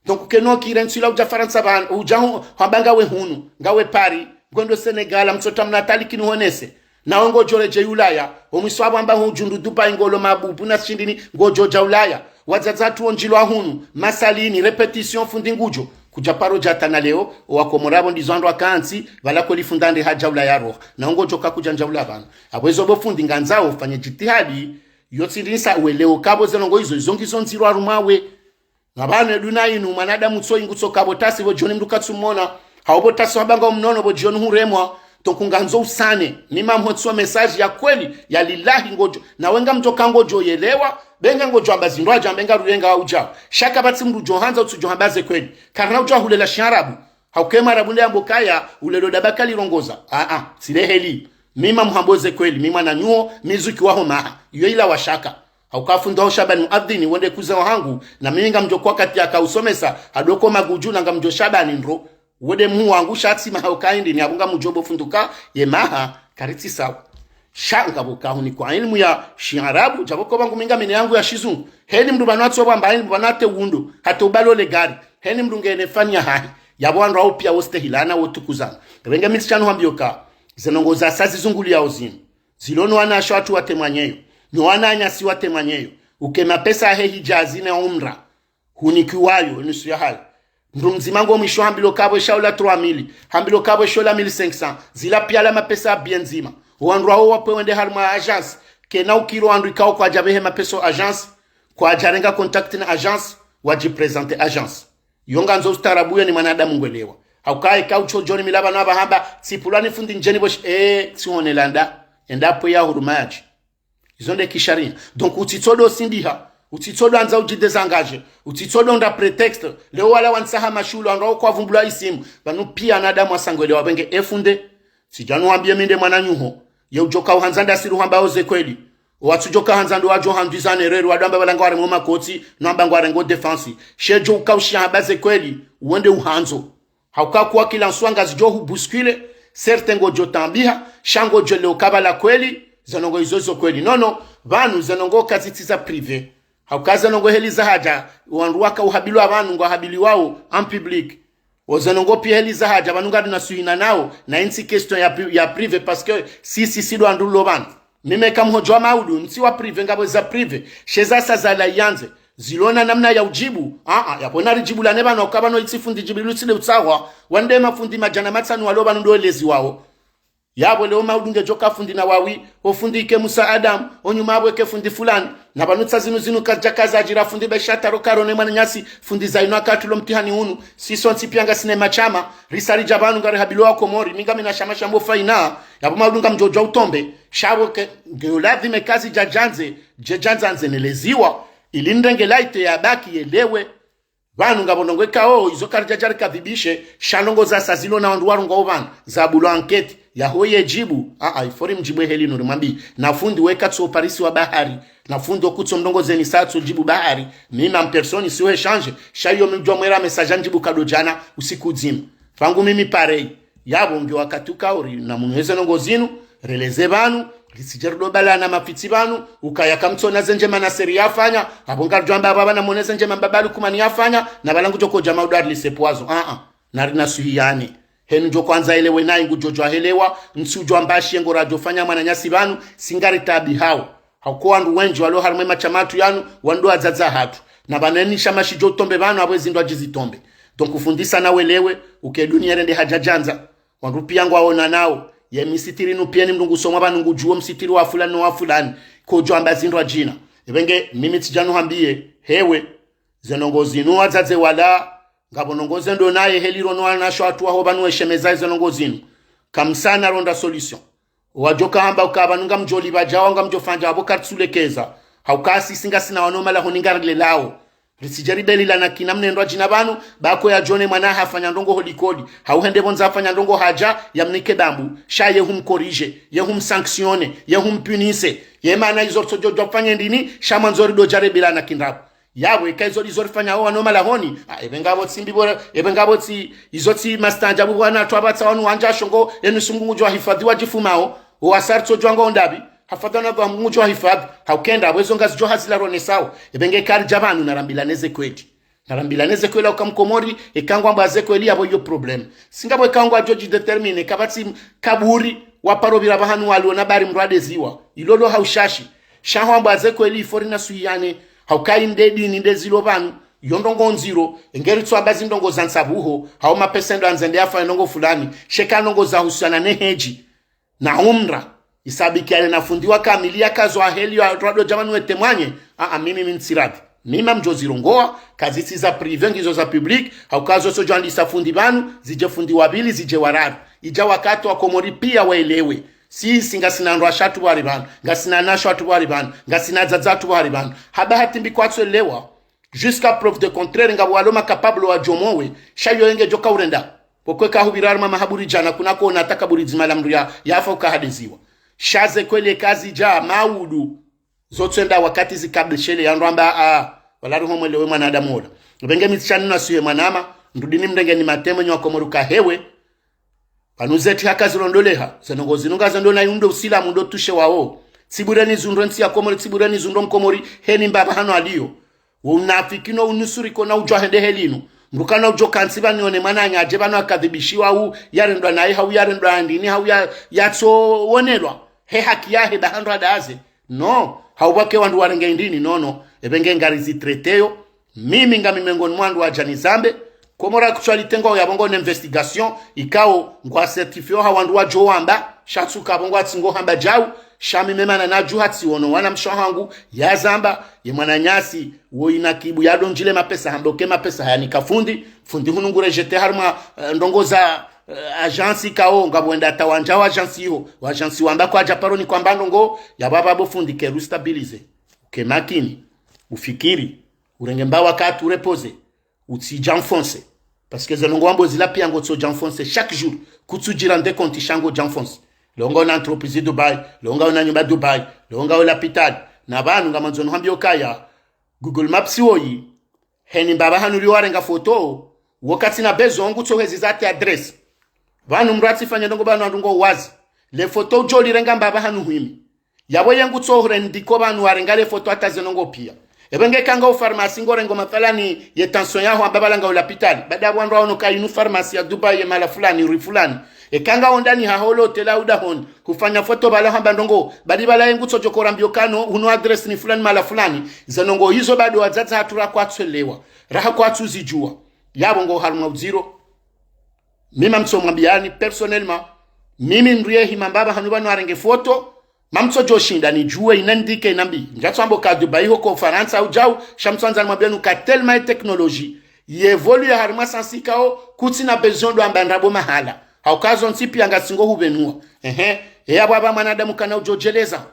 Donc, keno kire ntsu ila udja Farantsa pvanu, udja hu-, hwamba ngawe hunu, ngawe Paris, ngwendo Sénégal, mtsotsaha mna taliki nihonese. Nawe ngodjo redjeyi Ulaya, omwiso apvo amba hudjundu Dubai ngolo mabubu na shindrini ngodjo dja Ulaya. Wadzadze watru wondjilwa hunu, masalini, répétition fundi ngudjo. Kudja paro dja hata na leo, owakomori apvo ndizo wandru wakantsi, pvala kweli fundi nde hadjaula ya roha. Na ngodjo ka kudja ndjaula pvanu. Apvo ezo bo fundi ngandzao ufanye djitihadi, yo tsindinisa uelewo kapvo ze ndrongoo izo, izo ngizo ndziro harumwa we. Na pvanu eduna inu, mwanadamu tso ingu tso kapvo tasi pvo djoni mndru katsumona. Hau pvo tasi wabanga umnono pvo djoni huremwa. Donc ngandzo usane. Ni mamhotso message ya kweli, ya lillahi ngodjo. Na we ngamdjo ka ngodjo yelewa, be ngodjo amba zindru adja, be ngaruyenga udja. Sha kapvatsi mndru djo handza utsudjo hamba ze kweli. Karina udjo hulela shiarabu. Hauka emwarabu nde yambo kaya, ulelo daba kalirongoza. Ah, ah, tsi le heli. Mi mamhambo ze kweli, mi mwananyuo, mi zuki waho maha. Iyo ila washaka. Hauka fundi waho Shabani Muadhini, wonde kuze wahangu, na mimi ngamdjo kwa kati yaka usomesa, hadoko magudju na ngamdjo Shabani ndro. Wonde muhu wangu sha tsi maha uka indi ni apvo ngamdjo bo funduka, ye maha, karitsi sawa. Sha ngapvo kahunikwa ilmu ya shiarabu, djapvo ko pvangu mi ngamina yangu ya shizungu. Heni mndru pvanu atso pvamba, heni mndru pvanu ate undo, hata ubalo le gari. Heni mndru ngena fani yahahe. Yapvo wandru wao pia wostehilana, wotukuzana. Pvenge mi tsi shanu hambio ka, ze ndrongoo za sa zizunguliyao zinu. Zilo no wanashe watru watemwanyeyo. No wananyasi watemwanyeyo. Uke mapesa yahe hidjazi ne umra. Hunikiwayo, nusu yahayo. Mndru mdzima ngo mwisho hambilwa kapvo eshaula trois mille. Hambilwa kapvo eshaula mille cinq cents. Zila pia la mapesa ya bien ndzima. Wandru wao wapve wende harumwa agence. Kena ukiri wandru ikao kwadja pvehe mapesa agence. Kwadja renga contact na agence. Wadji présenter agence. Yo ngandzo ustaarabu yo ni mwanadamu ngwelewa. Hauka eka utsodjoni mi la pvanu apvahamba, tsipvulwa ni fundi ndjeni pvo shi, eh, tsihonela nda. Enda pvo ya huruma yadji. Izo nde kisharia. Donc, utsitsodo sindiha. Utsitsodo andza udji désengager. Utsitsodo nda prétexte. Leo wala wantsaha mashulo, wandru wao kwavumbulwa isimu. Pvanu pia wanadamu wasangwelewa pvenge efunde. Tsidjanu wambie mi nde mwananyuho. Ye udjo ka uhandza ndasi ruhamba oze kweli. Owatsudjo ka handza ndo wadjo handwizane reri, wadjo amba pvala ngwaremo makoti, no amba ngwarengo défense. She djo uka ushia hamba ze kweli, wonde uhandzo. Hauka kuwa kila nswa ngazidjo hu bousculer, certains ngodjo tambiha, sha ngodjo leo ka pvala kweli, ze ndrongoo izo zo kweli. Non, non, pvanu ze ndrongoo kazitsi za privé. Hauka ze ndrongoo heli za hadja, wandru waka uhabilwa pvanu ngwahabiliwao en public. Oze ndrongoo pia heli za hadja, pvanu ngari na suhina nao, na intsi question ya pri-, ya privé, parce que si, si, si ndo wandru lo pvanu. Mimi eka mhodjo wa maudu, ntsi wa privé, ngapvo za privé, she za sa za la yandze. Zilo na namna ya udjibu, ah, ah, yapvo nari djibu la ne pvanu, uka pvanu itsi fundi djibu lu tsile utsahwa, wande mafundi madjana matsanu walo pvanu ndo elezi wao. Yapvo leo maudu ngedjo ka fundi Nawawi, o fundi ike Musa Adam, o nyuma apvo ike fundi fulani. Na pvanu tsa zinu zinu kadja kaza djira fundi be sha taro karo ne mwananyasi, fundi zainu akatsulo mtihani unu. Si sontsi pia ngasina mashama, risa ridja pvanu ngari habilwa wakomori, mi ngamina shama shambo faina. Yapvo maudu ngamdjo djuwa utombe. Sha pvo ke, ngeyo ladhima kazi dja djandze, dje djandza ndze neleziwa. Ili ndrenge laite ya baki yelewe. Pvanu ngapvo ndrongoo ikao, izo karidja dja rikadhibishe, sha ndrongoo za sa zilo na wandru warongwao pvanu, za bulo enquête, yaho ye djibu, ah, ah, ifori mdjibu eheli nuri mwambi, na fundi weka tso parisi wa bahari, na fundi okutso mndrongoo zeni sa tso djibu bahari, mimi en personne si uhe change, sha iyo mi djuwa mwera message ndjibu kado djana, usiku dzima. Pvangu mimi pareil. Yapvo nge wakati uka uri na munu heze ndrongoo zinu, releze pvanu, risidje rudo balana mafitsi pvanu, ukaya kamtsona ze ndjema Naseri yafanya, apvo ngaridjo amba apvo pvana mone ze ndjema mbaba Lukumani yafanya, na pvala ngudjo kodja maudu ari lise pwazo, ah, ah, nari na suhiyane. Henu djo kwandza elewe nayi ngudjo djuwa helewa, ntsu djuwa mbashi yengo radjo fanya mwananyasi pvanu, si ngari taabihao. Hauka wandru wendji walo harumwa emashama yatru yanu, wandru wadzadze hatru. Na pvanu eni shama shidjo utombe pvanu, apvo ezindru adjizitombe. Donc, ufundisa na welewe, uke dunia rende hadja djandza. Wandru pia ngwaona nao, ye misitiri nu pia ni mndru ngusomwa pvanu ngudjuwo msitiri wa fulani no wa fulani, kodjo amba zindru adjina. Epvenge, mimi tsidjanu hambiye, hewe, ze ndrongoo zinu wadzadze wala, ngapvo ndrongoo ze ndo naye heli rono wanashe watru waho pvanu weshemeza ze ndrongoo zinu. Kamsana ronda solution. Wadjo ka hamba uka pvanu ngamdjo lipva djawa ngamdjo fanya apvo karitsulekeza. Hauka sisi ngasina wano malaho ni ngarilelao. Risidje ribelila na kina mnendwa djina pvanu, bako ya djone mwana hafanya ndrongoo ho likoli. Hau hende pvondza hafanya ndrongoo hadja, ya mnike bambu. Sha ye humcorriger, ye humsanctionner, ye humpunir. Ye mana izo ritsodjo djuwa fanye ndini, sha mwandzo rido dja rebela na kindrabo. Yapvo, eka izo ndizo rifanyao wano malahoni. Ah, epve ngapvo tsi mbi pvo, epve ngapvo tsi, izo tsi mastaanjabu pvwana twapvatsa wanu wandja shongo, enu sungu ngudjo wahifadhi wadjifumao, owasa ritsodjuwa ngo ndapvi, hafadhwi na pvwa ngudjo wahifadhi, hauka enda, apvo ezo ngazidjo hazila ronesao, epvenge karidja pvanu narambilane ze kweli. Narambilane ze kweli uka mkomori, eka ngwambwa ze kweli yapvo iyo problème. Si ngapvo eka ngwadjo djidéterminer, kapvatsi kaburi, waparo pvira pvahanu walo na bari mndru adeziwa. Ilo lo haushashi. Sha hwambwa ze kweli ifori na suhiyane. Hauka inde dini nde zilo pvanu. Yo ndrongoo ndziro, engeri tsi wamba zi ndrongoo za ntsabuho, hau mapesa ndo andzende yafanye ndrongoo fulani, sha eka ndrongoo zahusiana ne hedji, na umra, isabikiane na fundi wa kamili yakazo aheli ya rwado djamani wete mwanye, aa, mimi mi ntsi radhi. Mimi ngamdjo zirongoa, kazitsi za privé ngizo za public, hauka zo sodjo andisa fundi pvanu, zidje fundi wa pvili, zidje wa raru. Idja wakati wa Komori pia waelewe. Sisi ngasina ndrwa shatru pvwari pvanu, ngasina nasho hatru pvwari pvanu, ngasina dzadza hatru pvwari pvanu. Haba hati mbi kwatsu elewa. Jusqu'à preuve de contraire, ngapvo walo ma capable wadjomowe, sha yo yenge djoka urenda. Pvoko eka hupvira harumwa mahaburi djana, kuna kona ata kaburi dzima la mndru ya, yafa uka hadeziwa. Sha ze kweli kazidja, maudu. Zo tswenda wakati zikabishele, ya ndo amba, ah, wala ruho mwelewe mwanadamu ola. Pvenge mi tsisha nina suye mwanama, ndrudi nimrenge ni matemo nyi wa Komori uka hewe, pvanu zeti haka zilondoleha, ze ndrongoo zinu ngazo ndo na yundre usilamu ndo tushe wao. Tsibureni zundro ntsi ya Komori, tsibureni zundro mkomori, heni mbapvi hanu aliyo. Wo unafiki no unusuri kona udjo hende helinu. Mndru kana udjo kantsi pvanu yone mwananya adje pvanu akadhibishiwa hau yarendwa nayi, hau yarendwa handrini, hau ya, yatso wonelwa. He haki yahe ba handru adaze. No, hau pvwake wandru warenge indrini, no, no. Epvenge ngarizi traité yo. Mimi ngami mengoni mwa wandru wadja nizambe. Comores Actualité ngwao yapvo ngwao na investigation, ikao ngwa certifié ha wandru wadjo wamba, sha tsuka pvo ngwatsi ngo hamba djau, sha mi memana nadju hatsi wono wana mshe hangu, yazamba, ye mwananyasi, wo inakibu yadondjile mapesa, hambe uke mapesa hayanika fundi, fundi hunu ngu rejeté harumwa, eh, ndrongoo za, eh, agence ikao, ngapvo wenda ata wandja wa agence iho, wa agence wamba kwadja paro ni kwamba ndrongoo, yapvo apvo fundi ke rustabilisé. Uke makini, ufikiri, urenge mba wakati ureposé, utsidja enfoncé. Parce que ze ndrongoo wambo zila pia ngotso dja enfoncé chaque jour. Kutsudjira nde compte sha ngodja enfoncé. Leo ngawe na entreprise Dubai, leo ngawe na nyumba Dubai, leo ngawe lapitali. Na pvanu ngamandzo nuhambie ukaya Google Maps woyi, heni mbapvi hanu liyo warenga foto, wo katsina besoin ngutso hezi zate adresse. Pvanu mndru atsifanye ndrongoo pvanu wandru ngo wazi. Le foto udjo lirenga mbapvi hanu hwimi. Yapvo ye ngutso hure ndiko pvanu warenga le foto ata ze ndrongoo pia. Epvenge eka ngawe pharmacie ngorengo mathalani ye tension yaho amba pvala ngawe lapitali. Baada pvo wandru waono ka inu pharmacie ya Dubai ye mahala fulani, rue fulani. Eka ngawe ndani haho lo hôtel au dahoni, hufanya foto pvala hamba ndrongoo. Badi pvala ye ngutso djo kora mbio kano, hunu adresse ni fulani mahala fulani. Ze ndrongoo hizo bado wadzadze hatru ra kwatsu elewa. Raha kwatsu zidjua. Yapvo ngo harumwa udziro. Mimi ngamtso mwambiani, personnellement, mimi mndru ye hima mbapvi hanu pvanu arenge foto, ngamtso djo shinda nidjue ina ndike ina mbi. Ndjatso amba uka Dubai ho ko Farantsa au djau, sha ngamtso andza nimwambiani uka tellement ye technologie, ye évolué harumwa sens ikao, kutsina besoin ndo amba ndrabo mahala. Hauka zo ntsi pia ngasi ngo hupvenua. Ehe, he yapvo apva mwanadamu kana udjo djeleza.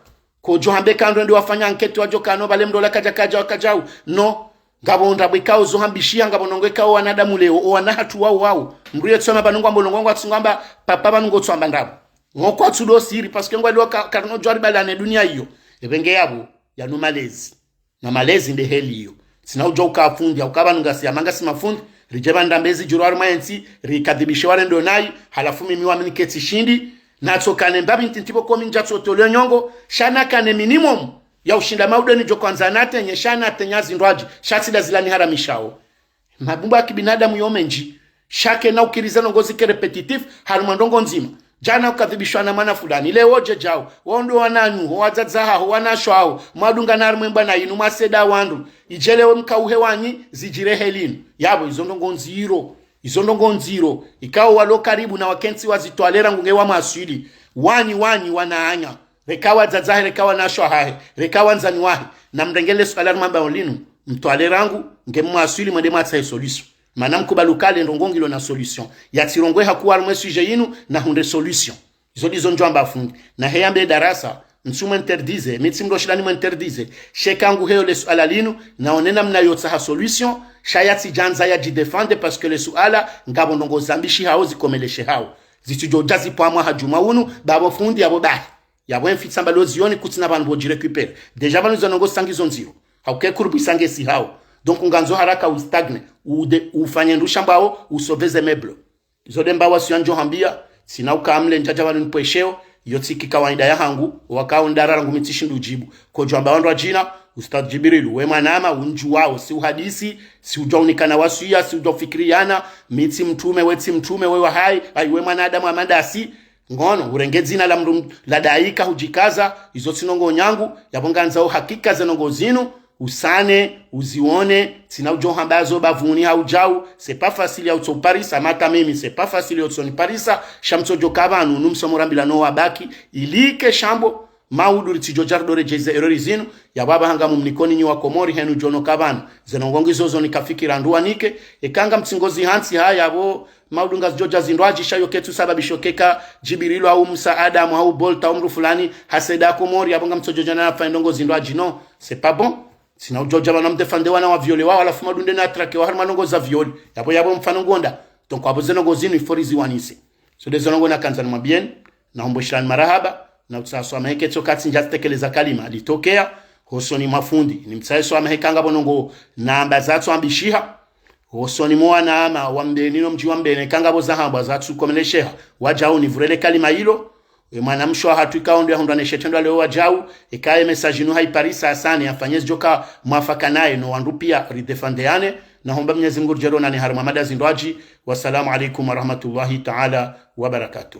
Kodjo hambe ka ndo ndi wafanya enquête wadjo kano pvale mndru ola kadja kadja wakadjau. No. Ngapvo ndrabo ikao zo hambishiha, ngapvo ndrongoo ikao wanadamu leo, o wana hatru wao wao. Mndru ye tsoma pvanu ngwambo ndrongoo ngwatsi ngwamba, papa pvanu ngotso amba ndrabo. Ngo kwatsu ndo siri, parce que ngwalio ka, karino djwari balane dunia iyo. Epvenge yapvo, yanu malezi. Na malezi nde heli iyo. Tsina udjo uka fundi, hauka pvanu ngasi ya manga si mafundi, ridje pvandru amba ezi djuru harumwa yentsi, rikadhibishe warendo nayi, halafu mimi wami niketsi shindi, natso kane mbapvi ntiti pvoko mi ndjatso tolwe nyongo, sha nakane minimum ya ushinda maudeni djo kwandza natenye, sha natenye zindrwadji, sha tsi nda zila niharamishao. Mabumba ya kibinadamu yo mendji, sha kena ukiriza ndrongoo zike répétitif, harumwa ndrongoo ndzima. Djana ukadhibishwa na mwana fulani, leo dje djau, wo ndo wananyu, wo wadzadze haho, wanashe haho, mwadungana harumwa embwana inu, mwaseda wandru, idje leo mkauhe wanyi, zidjire helinu. Yapvo, izo ndrongoo ndziro. Izo ndrongoo ndziro, ikao walo karibu na wakentsi wazitwalera ngu nge wamwaswili. Wanyi, wanyi, wananya. Reka wadzadze hahe, reka wanashe hahe, reka wandzani wahe. Na mrenge le suala rimwambao linu, mtwalera ngu, nge mwaswili mwende mwatsahe solution. Mana mkubali uka le ndrongoo ngilo na solution. Yatsi rongoo ha kuwa harumwa e sujet yinu, na hundre solution. Izo ndizo ndjo amba fundi. Na he yambe darasa, ntsu mwe interdise, mi tsi mndru shinda ni mwe interdise. Sha eka ngu heyo le suala linu, naone namna yo tsaha solution, sha yatsi djandza ya djidéfende, parce que le suala, ngapvo ndrongoo zambishihao zikomeleshehao. Zitsidjo dja zipvwamwa ha djumwa unu, bapvo fundi yapvo bahi. Yapvo emfitsa mbalo zioni kutsina pvanu pvo djirécupérer. Déjà pvanu zo ndrongoo sangi zo ndziro. Hauke kurubisa nge si hao. Donc ngandzo haraka u stagne, ude, ufanye ndru shambao, u sauver ze meubles. Izo nde mba wasiya ndjo hambia, tsina uka mle ndjadja pvanu nipvwesheo, iyo tsi ki kawaida yahangu, wakao ndarara ngu mi tsi shindu djibu. Kodjo amba wandru wadjina, Ustadh Djibrilu, we mwanama, undjuwao, si uhadisi, si udjua unikana wasiya, si udjua ufikiriana, mi tsi mtrume, we tsi mtrume, we wa hayi, ayi we mwanadamu wa madasi, ngono, urenge dzina la mndru la daika hudjikaza, izo tsi ndrongoo nyangu, yapvo ngandzao hakika ze ndrongoo zinu, usane, uzione, tsina udjo hamba zo bavuni ha udjau, c'est pas facile ya utso parisa, mata mimi, c'est pas facile ya utso ni parisa, sha mtsodjo ka pvanu, nu msomo rambila no wabaki, ilike shambo, maudu ritsidjo djarido redjeze erreur zinu, ya baba hanga mumnikoni nyi wa Komori henu djono ka pvanu, ze ndrongoo ngizo zo nikafikira nduwa nike, eka ngamtsingo zihantsi haya bo, maudu ngazidjo dja zindrwadji sha yo ketsu sababisho keka Djibirilu au Musa Adamu au Bolt au mdru fulani, haseda Komori, ya bo ngamtsodjo djana na fa ndrongoo zindrwadji, non, c'est pas bon. Tsina udjo dja pvanu mdéfendre wana wa viole wao, halafu maudu nde na atraquer wa harumwa ndrongoo za viole. Ya bo, ya bo mfano ngonda. Donc, ya bo ze ndrongoo zinu, il faut riziwanise. So, nde zo ndrongoo nakandza nimwambieni, na humbushirani marahaba, na utsaha swamaha eka tsoka tsindja tsitekeleza kalima litokea, hosoni mwa fundi, nimtsahe swamaha eka ngapvo ndrongoo namba zatsu ambishiha, hosoni mwa wanama wa Mbeni no mdji wa Mbeni, eka ngapvo zahambwa zatsu komelesheha, wadjau nivurele kalima ilo, e mwanamshe wahatru ikao ndo yahundrwa ne she trendwa leo wadjau, eka ye message inu haiparisa asane, afanye zidjoka mwafaka naye no wandru pia ridéfendreane, na homba Mnyezi Mngu ridjo ronane harumwa mada zindrwadji. Wassalamu alaikum warahmatullahi taala wabarakatuh.